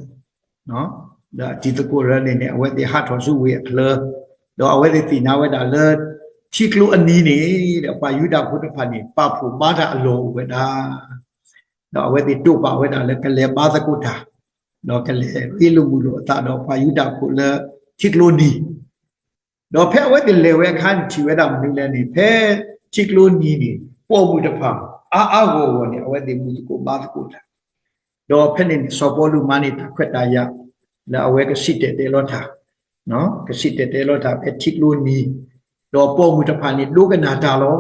ဒီးအတံၤသကိးရၢန့ၣ်န့ၣ် အဝဲသ့ၣ်ဟးထီၣ်ဆူဝ့ၢ်အချၢ, ဒီးအဝဲသ့ၣ်သ့ၣ်ညါဝဲဒၣ်လၢ ထံကျိအနံၤန့ၣ်ဒီး ပှၤယူဒၤဖိတဖၣ်န့ၣ် ပာ်ဖှိၣ်ဘါတၢ်အလီၢ်အိၣ်ဝဲဒၣ်, ဒီးအဝဲသ့ၣ်တိာ်ပာ်ဝဲဒၣ်လၢကလဲၤဘါသကိးတၢ်, ဒီးကလဲၤဂ့ၢ်လိာ်မုာ်လိာ်အသးဒီးပှၤယူဒၤဖိလၢ ထံကျိနံၤ ဒီးဖဲအဝဲသ့ၣ်လဲၤဝဲအခါန့ၣ် ထံၣ်ဝဲဒၣ်မနုၤလဲၣ်န့ၣ် ဖဲထံကျိနံၤန့ၣ် ပိာ်မုၣ်တဖၣ် အါအါဂီၢ်ဂီၢ်န့ၣ် အဝဲသ့ၣ်ဘူၣ်သကိးဘါသကိးတၢ်, ဒီးဖဲန့ၣ်န့ၣ် စီၤပီလူးမၤန့ၢ်တၢ်ခွဲးတၢ်ယာ် လၢအဝဲကစံၣ်တဲၤတဲလီၤတၢ်, ကစံၣ်တဲၤတဲလီၤတၢ်ဖဲထံကျိနံၤ, ဒီးပိာ်မုၣ်တဖၣ်န့ၣ်ဒိကနၣ်တၢ်လီၤ.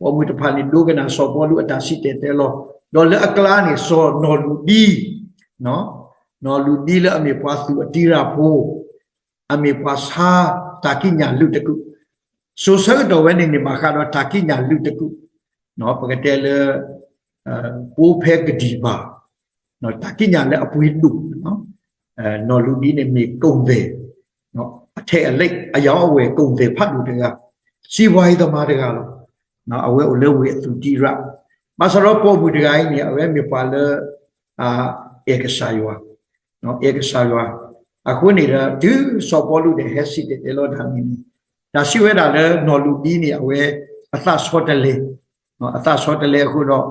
ပိာ်မုၣ်တဖၣ်န့ၣ်ဒိကနၣ်စီၤပီလူးအတၢ်စံၣ်တဲၤတဲလီၤ, ဒီးလၢအကျါန့ၣ် စီၤနီၢ်လူၤဒံ နီၢ်လူၤဒံလၢအမ့ၢ်ပှၤသူၣ်အတံၤရၢ်ဖိ, အမ့ၢ်ပှၤဆါတၢ်ကံးညာ်လုၢ်တကုာ်, စိၤဆၢကတီၢ်ဝဲန့ၣ်န့ၣ် ဘၣ်ဃးဒီးတၢ်ကံးညာ်လုၢ်တကုာ်, ပကတဲလၢ ပိဖဲကဒံၣ်ဘၣ်, တၢ်ကံးညာ်လၢအပှ့ၤဒိၣ်, နီၢ်လူၤဒံန့ၣ်မ့ၢ်ကိၣ်သဲး, အထဲအလဲး အယဝဲၢ်ကိၣ်သဲးဖးဒိၣ်တဂၤ, စံးပှၤအံၤသမါတဂၤလီၤ. အဝဲအိၣ်လၢဝ့ၢ်အသူၣ်တံၤရၢ်, ဘၣ်ဆၣ်ဒီးပိာ်မုၣ်တဂၤအံၤန့ၣ် အဝဲမ့ၢ်ပှၤလၢ အဲၣ်ကစၢ်ယွၤ, အဲၣ်ကစၢ်ယွၤ, အဃိန့ၣ်ဒီး တုၤစီၤပီလူးဒီးဟဲစံၣ်တဲၤတဲလီၤတၢ်န့ၣ်န့ၣ်, တၢ်စံးဝဲဒၣ်လၢနီၢ်လူၤဒံန့ၣ် အဝဲအသးဆီတလဲ, အသးဆီတလဲအဃိဒီး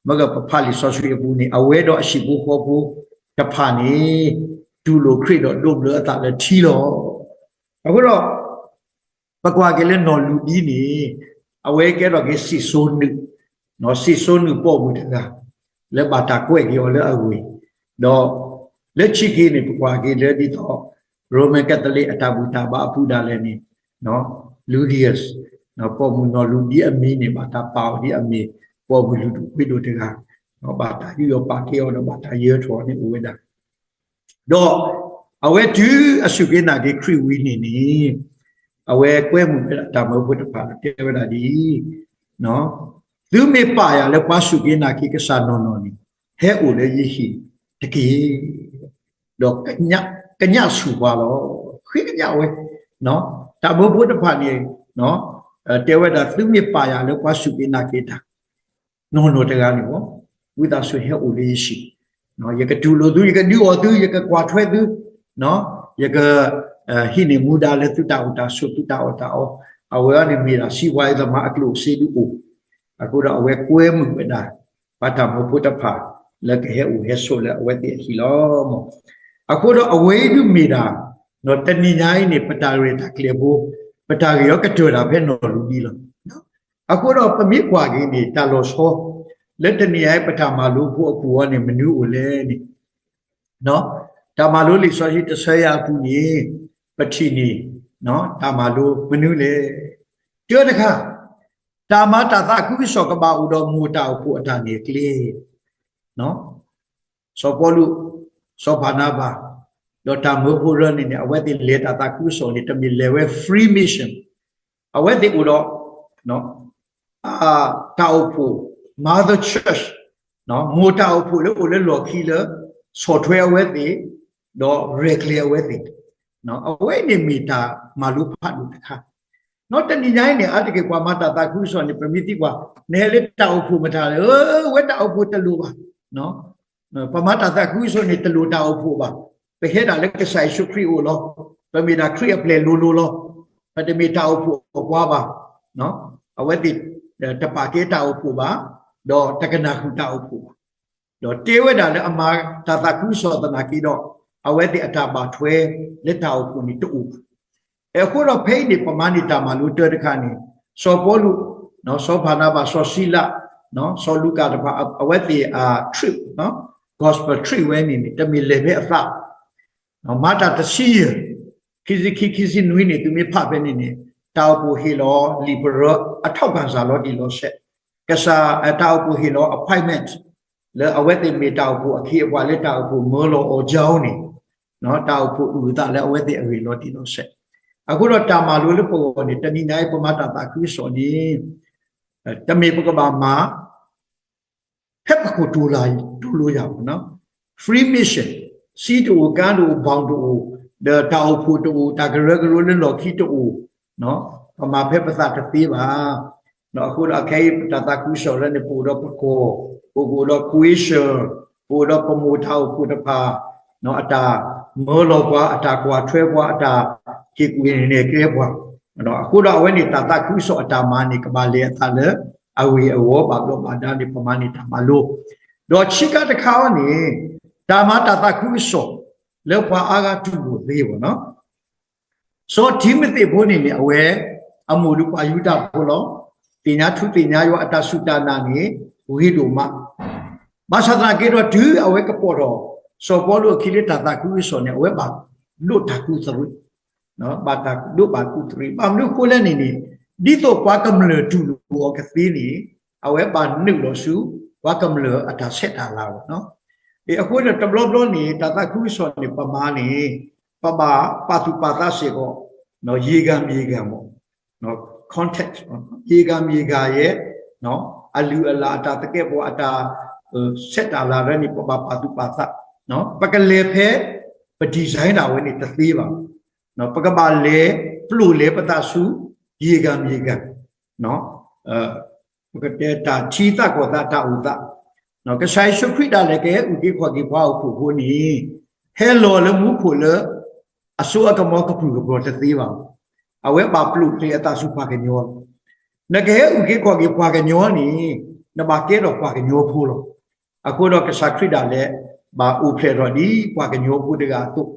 မ့ၢ်ကပဖးလံာ်စီဆှံအပူၤန့ၣ် အဝဲဒီးအဟံၣ်ဖိဃီဖိတဖၣ်န့ၣ် တူၢ်လိာ်ခရံာ်ဒီးဒိးဘျၢအသးလၢထံလီၤ. အဃိဒီး ပကွၢ်က့ၤလၢနီၢ်လူၤဒံန့ၣ် အဝဲကဲထီၣ်က့ၤစံၣ်စိၤနုာ်, စံၣ်စိၤနုာ်ပိာ်မုၣ်တဂၤ လၢဘၣ်တၢ်ကွဲးက့ၤအီၤလၢအဂ့ၢ်, ဒီးလၢခံက့ၤန့ၣ် ပကွၢ်က့ၤလၢဒ်သိး Roman Catholic အတၢ်ဘူၣ်တၢ်ဘါအပူၤဒၣ်လဲာ်န့ၣ် Ludius, ပိာ်မုၣ်နီၢ်လူၤဒံအမံၤန့ၣ် ဘၣ်တၢ်ပာ်အီၤဒ်အမ့ၢ် ပိာ်မုၣ်လုၢ်ဒိၣ်ပှ့ၤဒိၣ်တဂၤ, ဘၣ်တၢ်ယူးယီၣ်ပာ်ကဲအီၤဒီးဘၣ်တၢ်ယၢၤထီၣ်န့ၣ်အိၣ်ဝဲဒၣ် ဒီးအဝဲတုၤအစူၢ်က့ၤနာ်က့ၤခရံာ်ဝံၤန့ၣ်န့ၣ် အဝဲကွဲမုာ်ဝဲဒၣ်တၢ်မၢဖိတဖၣ်လၢတဲဝဲဒၣ်ဒ်အံၤ, သုမ့ၢ်ပာ်ယၤလၢပှၤစူၢ်က့ၤနာ်က့ၤကစၢ်နီၢ်နီၢ်န့ၣ် ဟဲအိၣ်လၢယဟံၣ်တက့ၢ်, ဒီးကညးဆူၣ်ပှၤလီၤ. ဃ့ကညးဝဲ, တၢ်မၢဖိတဖၣ်န့ၣ် တဲဝဲဒၣ်သုမ့ၢ်ပာ်ယၤလၢပှၤစူၢ်က့ၤနာ်က့ၤတၢ် နီၢ်နီၢ်တဂၤန့ၣ်လီၤ, ဝံသးစူၤဟဲအိၣ်လၢယဟံၣ်, ယကတူၢ်လိာ်သု, ယကဒုးအီၣ်သု, ယကကွၢ်ထွဲသု, ယကဟံးန့ၢ်မူဒါလၢသုတၢ်အိၣ်တၢ်ဆိး သုတၢ်အီၣ်တၢ်အီ, အဝဲအံၤန့ၣ်မ့ၢ်ဒၣ်စံးပှၤအံၤသမါအကျိၣ်အစ့ဒုးအိၣ်, အဃိဒီးအဝဲကွဲမုာ်ဝဲဒၣ် ပှၤတၢ်မၢဖိတဖၣ် လၢကဟဲအိၣ်ဟဲဆိးလၢအဝဲသ့ၣ်အဟံၣ်လီၤ. အဃိဒီးအဝဲအံၤဒုးမ့ၢ်ဒၣ် တနံၤညါအံၤန့ၣ် ပတၢ်ရဲၣ်တၢ်ကျဲၤဖိ, ပတၢ်ဂ့ၢ်အီၤကတၢၢ်ဒၣ်ဖဲနီၢ်လူၤဒံလီၤ. အဃိဒီးပမ့ၢ်ကွၢ်က့ၤန့ၣ် တၢ်လီၤဆီ လၢတနံၤအံၤ ပတၢ်မၤလိဖိအပူၤအံၤန့ၣ် မနုၤအိၣ်လဲၣ်န့ၣ်, တၢ်မၤလိလံာ်စီဆှံတဆၢယၤအပူၤန့ၣ် ပထံၣ်န့ၣ် တၢ်မၤလိမနုၤလဲၣ်. တၢတခါ တၢ်မၤတၢ်သးခုကစီၣ်ကဘၣ်အိၣ်ဒီးမိၢ်တၢ်အိၣ်ဖှိၣ်အတၢ်နဲၣ်ကျဲ စီၤပီလူး, စီၤဘၤနၤဘၤ, ဒီးတၢ်မၢဖိရၢန့ၣ်န့ၣ် အဝဲသ့ၣ်လဲၤတၢ်သးခုကစီၣ်န့ၣ် တမ့ၢ်လဲၤဝဲ free mission, အဝဲသ့ၣ်အိၣ်ဒီး တၢ်အိၣ်ဖှိၣ် mother church, မိၢ်တၢ်အိၣ်ဖှိၣ်လၢအိၣ်လၢလီၢ်ခံလၢ ဆီၣ်ထွဲအဝဲသ့ၣ်, ဒီးရဲၣ်ကျဲၤအဝဲသ့ၣ်, အဝဲန့ၣ်မ့ၢ်တၢ်မၤလိဖးဒိၣ်တခါ နီၢ်တနံၤညါအံၤန့ၣ် အါတက့ၢ်ပှၤမၤတၢ်သးခုကစီၣ်န့ၣ် ပမ့ၢ်သံကွၢ် နဟဲလၢတၢ်အိၣ်ဖှိၣ်မတၤလဲၣ်, ဝဲတၢ်အိၣ်ဖှိၣ်တလိၣ်ဘၣ်, ပမၤတၢ်သးခုကစီၣ်န့ၣ် တလိၣ်တၢ်အိၣ်ဖှိၣ်ဘၣ်, ပဟဲဒၣ်လၢကစၢ်ယ့ၣ်ၡူးခရံာ်အအိၣ်လီၤ, ပမ့ၢ်ဒၣ်ခရံာ်အပျဲၢ်လိၤလိၤလီၤ, ပတမ့ၢ်တၢ်အိၣ်ဖှိၣ်အပှၤဘၣ်, အဝဲသ့ၣ် တပာ်ကဲတၢ်အိၣ်ဖှိၣ်ဘၣ်, ဒီးတကနၣ်ဃုာ်တၢ်အိၣ်ဖှိၣ်ဘၣ် ဒီးတဲဝဲဒၣ်လၢအမၤတၢ်သးခုကစီၣ်သနာ်က့ဒီး အဝဲသ့ၣ်အတၢ်ဘၣ်ထွဲလၢတၢ်အိၣ်ဖှိၣ်န့ၣ်တအိၣ်ဘၣ်. အဃိဒီးဖဲအံၤန့ၣ် ပမၤန့ၢ်တၢ်မၤလိတၢတခါန့ၣ် စီၤပီလူး, စီၤဘၤနၤဘၤ, စီၤစံလး, စီၤလူၤကၣ်တဖၣ် အဝဲသ့ၣ်အ trip, gospel trip ဝဲန့ၣ်န့ၣ် တမ့ၢ်လဲၤဖဲအသး မၤတၢ်တဆံယဲၢ်, ခံဆံခံ ခံဆံနွံန့ၣ် သုမ့ၢ်ဖးဖဲန့ၣ်န့ၣ် တၢ်အိၣ်ဖှိၣ်ဟ့ၣ်လီၤလံာ်ပရၢအထောက်ခံစာလီၤတံၢ်လီၤဆဲး, ကစၢ်တၢ်အိၣ်ဖှိၣ်ဟ့ၣ်လီၤ appointment လၢအဝဲသ့ၣ်မ့ၢ်တၢ်အိၣ်ဖှိၣ်အခ့အပှၤလၢတၢ်အိၣ်ဖှိၣ်မၢလီၤအီၤကၠီန့ၣ်, တၢ်အိၣ်ဖှိၣ်အုၣ်အသးလၢအဝဲသ့ၣ်အဂ့ၢ်လီၤတံၢ်လီၤဆဲး, အဃိဒီးတၢ်မၤလိလၢပဂီၢ်န့ၣ် တနံၤညါအံၤ ပမၤတၢ်သးခုကစီၣ်န့ၣ် တမ့ၢ်ပကဘၣ်မၤ ဖဲပခိၣ်တိၢ်လၢ်တိၢ်လိၤယၤဘၣ်, free mission, စံတအိၣ် ကါတအိၣ် ဘီၣ်တအိၣ်, ဒီးတၢ်အိၣ်ဖှိၣ်တအိၣ် တၢ်ကရၢကရိလၢလီၢ်ခံတအိၣ်, ပမၤဖဲပသးတသ့ဘၣ်. အဃိဒီးအခဲအံၤပတၢ်သးခုကစီၣ်လၢန့ၣ် ပအိၣ်ဒီးပကီၢ်, ပကအိၣ်ဒီး creation, ပအိၣ်ဒီးပမိၢ်တၢ်အိၣ်ဖှိၣ်တဖၣ် အတၢ်မၢလီၤပှၤ, အတၢ်ကွၢ်ထွဲပှၤ, အတၢ်ဟ့ၣ်ကူၣ်နဲၣ်ကျဲပှၤ, အဃိဒီးအဝဲန့ၣ်တၢ်သးခုကစီၣ်အတၢ်မၤန့ၣ် ကဘၣ်လဲၤအသးလၢအဂ့ၢ်အဂီၢ်ဘၣ်ဘျီးဘၣ်ဒါန့ၣ် ပမၤန့ၢ်တၢ်မၤလိ, ဒီးဆံးခါတခါအံၤန့ၣ် တၢ်မၤတၢ်သးခုကစီၣ်လၢပှၤအါဂၤတူၢ်လိာ်သ့ဘၣ်နီၤ စီၤတံၤမသ့းဖိန့ၣ်န့ၣ် အဝဲ အမိၢ်ဒုးပှၤယူဒၤဖိလီၤ. သ့ၣ်ညါထူသ့ၣ်ညါယွၤအတၢ်စူၢ်တၢ်နာ်န့ၣ် ဂ့ၤဒိၣ်မး. ဘၣ်ဆၣ်သနာ်က့ဒီးတုၤအဝဲကပိာ်ထီၣ် စီၤပီလူးအခံလၢတၢ်သးခုကစီၣ်န့ၣ် အဝဲဘၣ်ဒိးတၢ်ကူၣ်သရံး, ဘၣ်တၢ်ဒိးဘၣ်ကူၣ်သရံး. ဘၣ်မနုၤအဃိလဲၣ်န့ၣ်န့ၣ် ဒ်သိးပှၤကမျၢၢ်တူၢ်လိာ်အီၤကသ့န့ၣ် အဝဲဘၣ်နုာ်လီၤဆူ ပှၤကမျၢၢ်အတၢ်ဆဲးတၢ်လၤလီၤ. အဃိန့ၣ်တဘျီဘျီန့ၣ် တၢ်သးခုကစီၣ်န့ၣ် ပမၤန့ၣ် ပဘၣ်ပာ်သူၣ်ပာ်သးစ့ၢ်ကီး ယံာ်ဂၤမံၤဂၤမး context ယံာ်ဂၤမံၤဂၤယဲ အလုၢ်အလၢ်အတၢ်သကဲးပဝးအတၢ် ဆဲးတၢ်လၤရၢန့ၣ် ပဘၣ်ပာ်သူၣ်ပာ်သး, ပကလဲၤဖဲ ပ design ဒၣ်ဝဲန့ၣ်တသ့ဘၣ်. ပကဘၣ်လဲၤ ပျိာ်လဲၤပသးဆူ ယံာ်ဂၤမံၤဂၤ ပကတဲတၢ်ထံသးကီၢ်သးတၢ်အိၣ်သး, ကစၢ်ယ့ၣ်ၡူးခရံာ်ဒၣ်လဲာ်ကဟဲအုၣ်က့ၤခီၣ်က့ၤပှၤဟီၣ်ခိၣ်ဖိန့ၣ် ဟဲလီၤလၢမူခိၣ်လၢ အစိအကမီၤကပြုၢ်ကပြီၤတသ့ဘၣ်. အဝဲဘၣ်ပျိာ်လဲၤအသးဆူပှၤကညီလီၤ. နကဟဲအုၣ်က့ၤခီၣ်က့ၤပှၤကညီန့ၣ် နဘၣ်ကဲထီၣ်ပှၤကညီဖိလီၤ. အဃိဒီးကစၢ်ခရံာ်ဒၣ်လဲာ် ဘၣ်အိၣ်ဖျဲၣ်ထီၣ်ဒ်ပှၤကညီဖိတဂၤအသိး,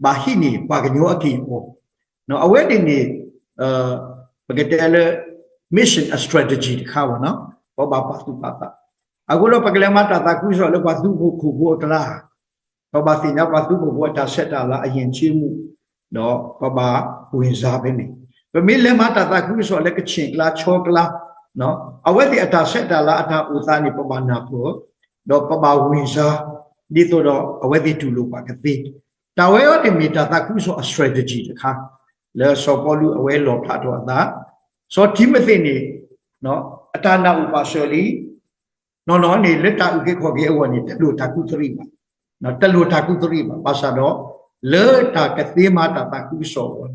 ဘၣ်ဟံးန့ၢ်ပှၤကညီအက့ၢ်အဂီၤ, အဝဲန့ၣ်န့ၣ် ပကတဲလၢ mission အ strategy တခါဘၣ်နီၤ, ပဘၣ်ပာ်သူၣ်ပာ်သး. အဃိဒီးပကလဲၤမၤတၢ်သးခုကစီၣ်လၢပှၤသူခိၣ်ခိၣ်ဖိအကျါ, ပဘၣ်သ့ၣ်ညါပှၤသူခိၣ်ဖိအတၢ်ဆဲးတၢ်လၤအယဉ်ကျေးမှု, ဒီးပဘၣ်ဝင်စားဖဲန့ၣ်, ပမ့ၢ်လဲၤမၤတၢ်သးခုကစီၣ်လၢကခ့ၣ်ကျါခၠီကျါ, အဝဲသ့ၣ်အတၢ်ဆဲးတၢ်လၤအတၢ်အိၣ်သးန့ၣ် ပဘၣ်နၢ်ပၢၢ်, ဒီးပဘၣ်ဝင်စား, ဒ်သိးဒီးအဝဲသ့ၣ်တူၢ်လိာ်ပှၤကသ့. တၢ်ဝဲအံၤန့ၣ်မ့ၢ်တၢ်သးခုကစီၣ်အ strategy တခါ, လၢစီၤပီလူးအဝဲလီၣ်ဖျါထီၣ်အသး, စီၤတံၤမသ့းန့ၣ် အတၢ်နၢ်အိၣ်ပာ်စၢၤလံ, နီၢ်နီၢ်န့ၣ် လၢတၢ်အုၣ်က့ၤခီၣ်က့ၤအဂီၢ်န့ၣ် တလိၣ်တၢ်ကူၣ်သရံးဘၣ်, တလိၣ်တၢ်ကူၣ်သရံးဘၣ်. ဘၣ်ဆၣ်ဒီး လၢတၢ်ကသ့မၤတၢ်သးခုကစီၣ်အဂီၢ်န့ၣ်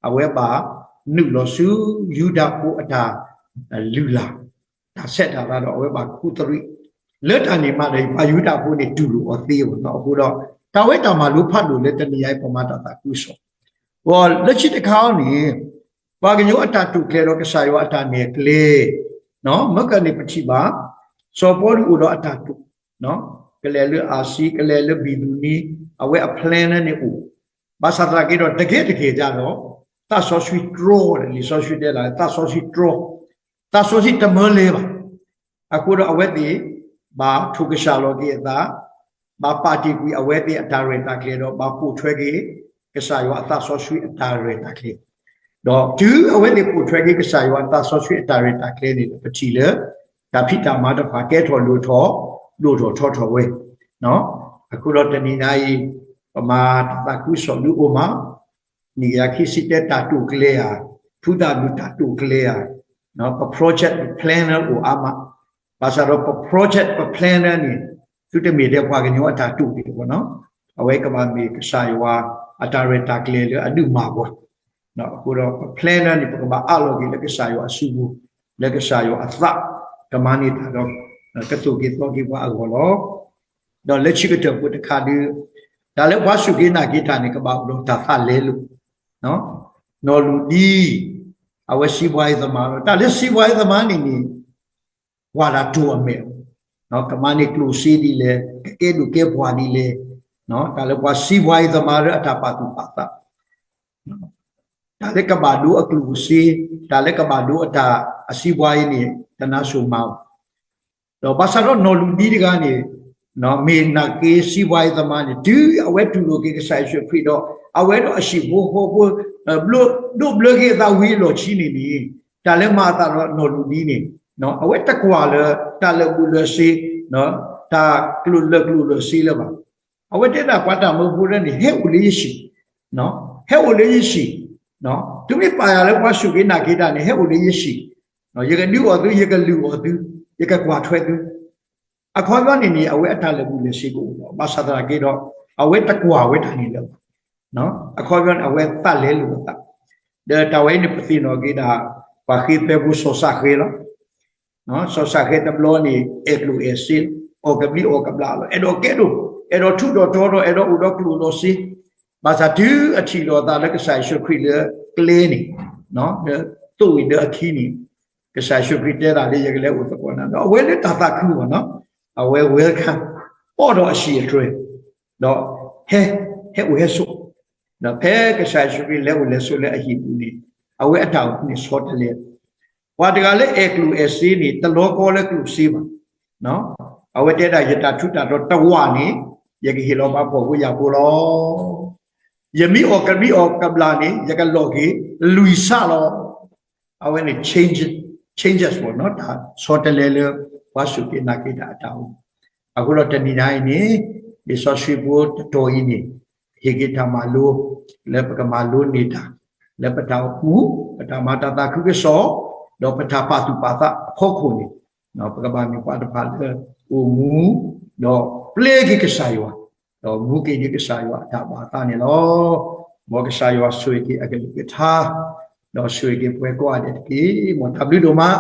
အဝဲဘၣ်နုာ်လီၤဆူယူဒၤဖိအတၢ်လုၢ်လၢ်, တၢ်ဆဲးတၢ်လၤဒီး အဝဲဘၣ်ကူၣ်သရံး, လၢတၢ်န့ၣ်မးဒီး ပှၤယူဒၤဖိန့ၣ် တူၢ်လိာ်အီၤသ့ဘၣ်နီၤ. အဃိဒီး တၢ်ဝဲတၢ်မၤလိဖးဒိၣ်လၢတနံၤညါအံၤ ပမၤတၢ်သးခုကစီၣ် လၢခံတခါအံၤန့ၣ် ပှၤကညီအတၢ်တိာ်ကျဲၤဒီးကစၢ်ယွၤအတၢ်နဲၣ်ကျဲ, မ့ၢ်ကန့ၣ်ပထံၣ်ဘၣ်, စီၤပီလူးအိၣ်ဒီးအတၢ်တိာ်, ကလဲၤလၢအၤစံ, ကလဲၤလၢဘံၤသူနံ, အဝဲအ plan လၢန့ၣ်အိၣ်, ဘၣ်ဆၣ်သနာ်က့ဒီး တကဲတကဲာ်ဒီး သးစီဆှံတြီ, လံာ်စီဆှံတဲလၢ သးစီဆှံတြီ, သးစီဆှံတမၢလဲၤဘၣ်. အဃိဒီးအဝဲသ့ၣ် ဘၣ်ထိၣ်ကစၢ်လီၤက့ၤအသး, ဘၣ်ပာ်တ့ၢ်ကွံာ်အဝဲသ့ၣ်အတၢ်ရဲၣ်တၢ်ကျဲၤဒီး ဘၣ်ပိာ်ထွဲက့ၤ ကစၢ်ယွၤအသးစီဆှံအတၢ်ရဲၣ်တၢ်ကျဲၤ ဒီးတုၤအဝဲသ့ၣ်ပိာ်ထွဲက့ၤကစၢ်ယွၤအသးစီဆှံအတၢ်ရဲၣ်တၢ်ကျဲၤန့ၣ် ပထံၣ်လၢ တၢ်ဖံးတၢ်မၤတဖၣ်ကဲထီၣ်လိၣ်ထီၣ် ဒိၣ်ထီၣ်ထီထီၣ်ဝဲ, အဃိဒီးတနံၤညါအံၤ ပမၤတၢ်သးခုကစီၣ်ဒုးအိၣ်မး, နံၣ်ကယၤခံဆံတၢတၢ်တိာ်ကျဲၤဧါ, ဖုသၣ်ဘုၣ်တၢ်တိာ်ကျဲၤဧါ, ပ project ပ plan န့ၣ်အိၣ်အါမး, ဘၣ်ဆၣ်ဒီးပ project ပ plan န့ၣ် သုတမ့ၢ်ထဲပှၤကညီအတၢ်တိာ်ဒံးဘၣ်နီၤ, အဝဲကဘၣ်မ့ၢ်ကစၢ်ယွၤအတၢ်ရဲၣ်တၢ်ကျဲၤလၢအဒုးမၤပှၤ အဃိဒီးပ plan န့ၣ် ပကဘၣ်အးလီၤက့ၤလၢကစၢ်ယွၤအစုပူၤ, လၢကစၢ်ယွၤအသး ကမၤန့ၢ်တၢ်ဒီး ကသိၣ်က့ၤသီက့ၤပှၤအဂီၢ်လီၤ. ဒီးလၢခံကတၢၢ်ဖိတခါဒုး တၢ်လၢပှၤစူၢ်က့ၤနာ်က့ၤတၢ်န့ၣ် ကဘၣ်အိၣ်ဒီးတၢ်သးလဲလိာ်, နီၢ်လူၤဒံ အဝဲစီးပွားရေးသမားလီၤ. တၢ်လၢစီးပွားရေးသမားန့ၣ်န့ၣ် ကွၢ်တၢ်တိၢ်အမဲာ်, ကမၤန့ၢ်ကျိၣ်စ့ဒ်လဲၣ်, ကကဲဒိၣ်ကဲပှၢ်ဒ်လဲၣ်, တၢ်လၢပှၤစီးပွားရေးသမားလၢအတၢ်ပာ်သူၣ်ပာ်သး တၢ်လၢကဘၣ်ဒိအကျိၣ်အစ့, တၢ်လၢကဘၣ်ဒိအတၢ်အစီးပွားရေးန့ၣ် တနါစိၤမၤဘၣ်. ဒီးဘၣ်ဆၣ်ဒီးနီၢ်လူၤဒံတဂၤန့ၣ် မ့ၢ်နာ်က့ၤ စီးပွားရေးသမားန့ၣ် တုၤအဝဲတူၢ်လိာ်က့ၤကစၢ်ယ့ၣ်ၡူးခရံာ်ဒီး အဝဲဒီးအဟံၣ်ဖိဃီဖိ ဒိးဘျၢက့ၤအသးဝံၤအလီၢ်ခံန့ၣ်န့ၣ် တၢ်လၢမၤအသးဒီးနီၢ်လူၤဒံန့ၣ် အဝဲတကွၢ်လၢ တၢ်လၢာ်ဘူၣ်လၢာ်စ့, တၢ်ကျိၣ်လၢာ်ကျိၣ်လၢာ်စ့လၢၤဘၣ်. အဝဲတဲဒၣ်ပှၤတၢ်မၢဖိလၢန့ၣ် ဟဲအိၣ်လၢယဟံၣ်, ဟဲအိၣ်လၢယဟံၣ်, တုၤမ့ၢ်ပာ်ယၤလၢပှၤစူၢ်က့ၤနာ်က့ၤတၢ်န့ၣ် ဟဲအိၣ်လၢယဟံၣ်, ယကဒုးအီၣ်သု, ယကလုၢ်အီၣ်သု, ယကကွၢ်ထွဲသု. အခီပညီန့ၣ်န့ၣ် အဝဲအတၢ်လၢာ်ဘူၣ်လၢာ်စ့ကအိၣ်လီၤ. ဘၣ်ဆၣ်သနာ်က့ဒီး အဝဲတကွၢ်ဝဲတၢ်န့ၣ်လၢၤဘၣ်. အခီပညီန့ၣ် အဝဲသးလဲလိာ်အသး, ဒီးတၢ်ဝဲအံၤန့ၣ် ပသ့ၣ်နီၣ်က့ၤဒၣ် ပှၤဃ့ဖဲဖိစီၤစးဃဲလီၤ. စီၤစးဃဲတဘျီန့ၣ် အဲၣ်ကျိၣ်အဲၣ်စ့, အီၣ်ကဘျံးအီၣ်ကဘျၣ်လီၤ. အဲၣ်ဒိးကဲဒိၣ်, အဲၣ်ဒိးထူးဒီးတီဒီး အဲၣ်ဒိးအိၣ်ဒီးကျိၣ်ဒီးစ့, ဘၣ်ဆၣ်တုၤအထံၣ်လိာ်အသးလၢကစၢ်ယ့ၣ်ၡူးခရံာ်လၢကျဲန့ၣ်, လၢသိၣ်ဝံၤဒီးအခံန့ၣ်, ကစၢ်ယ့ၣ်ၡူးခရံာ်တဲဒၣ်လၢယကလဲၤအိၣ်သကိးနၤ, ဒီးအဝဲလၢတၢ်သးခုအီၤနီၤ, အဝဲ welcome အီၣ်ဒီးအဟံၣ်အတြဲၤ, ဒီးဟဲ, ဟဲအိၣ်ဟဲဆိး, ဒီးဖဲကစၢ်ယ့ၣ်ၡူးခရံာ်လဲၤအိၣ်လဲၤဆိးလၢအဟံၣ်ပူၤန့ၣ်, အဝဲအတၢ်အိၣ်မူန့ၣ်ဆီတလဲ ပှၤတဂၤလၢအဲၣ်ကျိၣ်အဲၣ်စ့န့ၣ် တလီၤကီလၢကျိၣ်စ့ဘၣ်. အဝဲတဲဒၣ် ယတၢ်ထူးတၢ်တီၤတဝာ်န့ၣ် ယကဟ့ၣ်လီၤဘၣ်ဖှီၣ်ဖိယာ်ဖိလီၤ. ယမ့ၢ်အီၣ်ကဘျံးအီၣ်ကဘျၣ်န့ၣ် ယကလီၢ်က့ၤလွံၢ်ဆၣ်လီၤ. အဝဲန့ၣ် changes ပီၤနီၤ တၢ်ဆီတလဲလၢ ပှၤစူၢ်က့ၤနာ်က့ၤတၢ်အတၢ်အိၣ်မူ. အဃိဒီးတနံၤညါအံၤန့ၣ် လံာ်စီဆှံဖိတတီၤအံၤန့ၣ် ဟ့ၣ်က့ၤတၢ်မၤလိ လၢပကမၤလိန့ၢ်တၢ် လၢပတၢ်အိၣ်မူ ပတၢ်မၤတၢ်သးခုကစီၣ် ဒီးပတၢ်ပာ်သူၣ်ပာ်သးအဖီခိၣ်န့ၣ် ပကဘၣ်မ့ၢ်ပှၤတဖၣ်လၢအိၣ်မူ ဒီးပျဲက့ၤကစၢ်ယွၤ ဒီးမူက့ၤန့ၢ်ကစၢ်ယွၤအတၢ်ဘၣ်အသးန့ၣ်လီၤ. မ်ကစၢ်ယွၤဆိၣ်ဂ့ၤက့ၤအကလုၢ်ကထါ ဒီးဆိၣ်ဂ့ၤက့ၤပှၤကိးဂၤဒဲးတက့ၢ်. မ်တၢ်ဘျုးဒိၣ်မး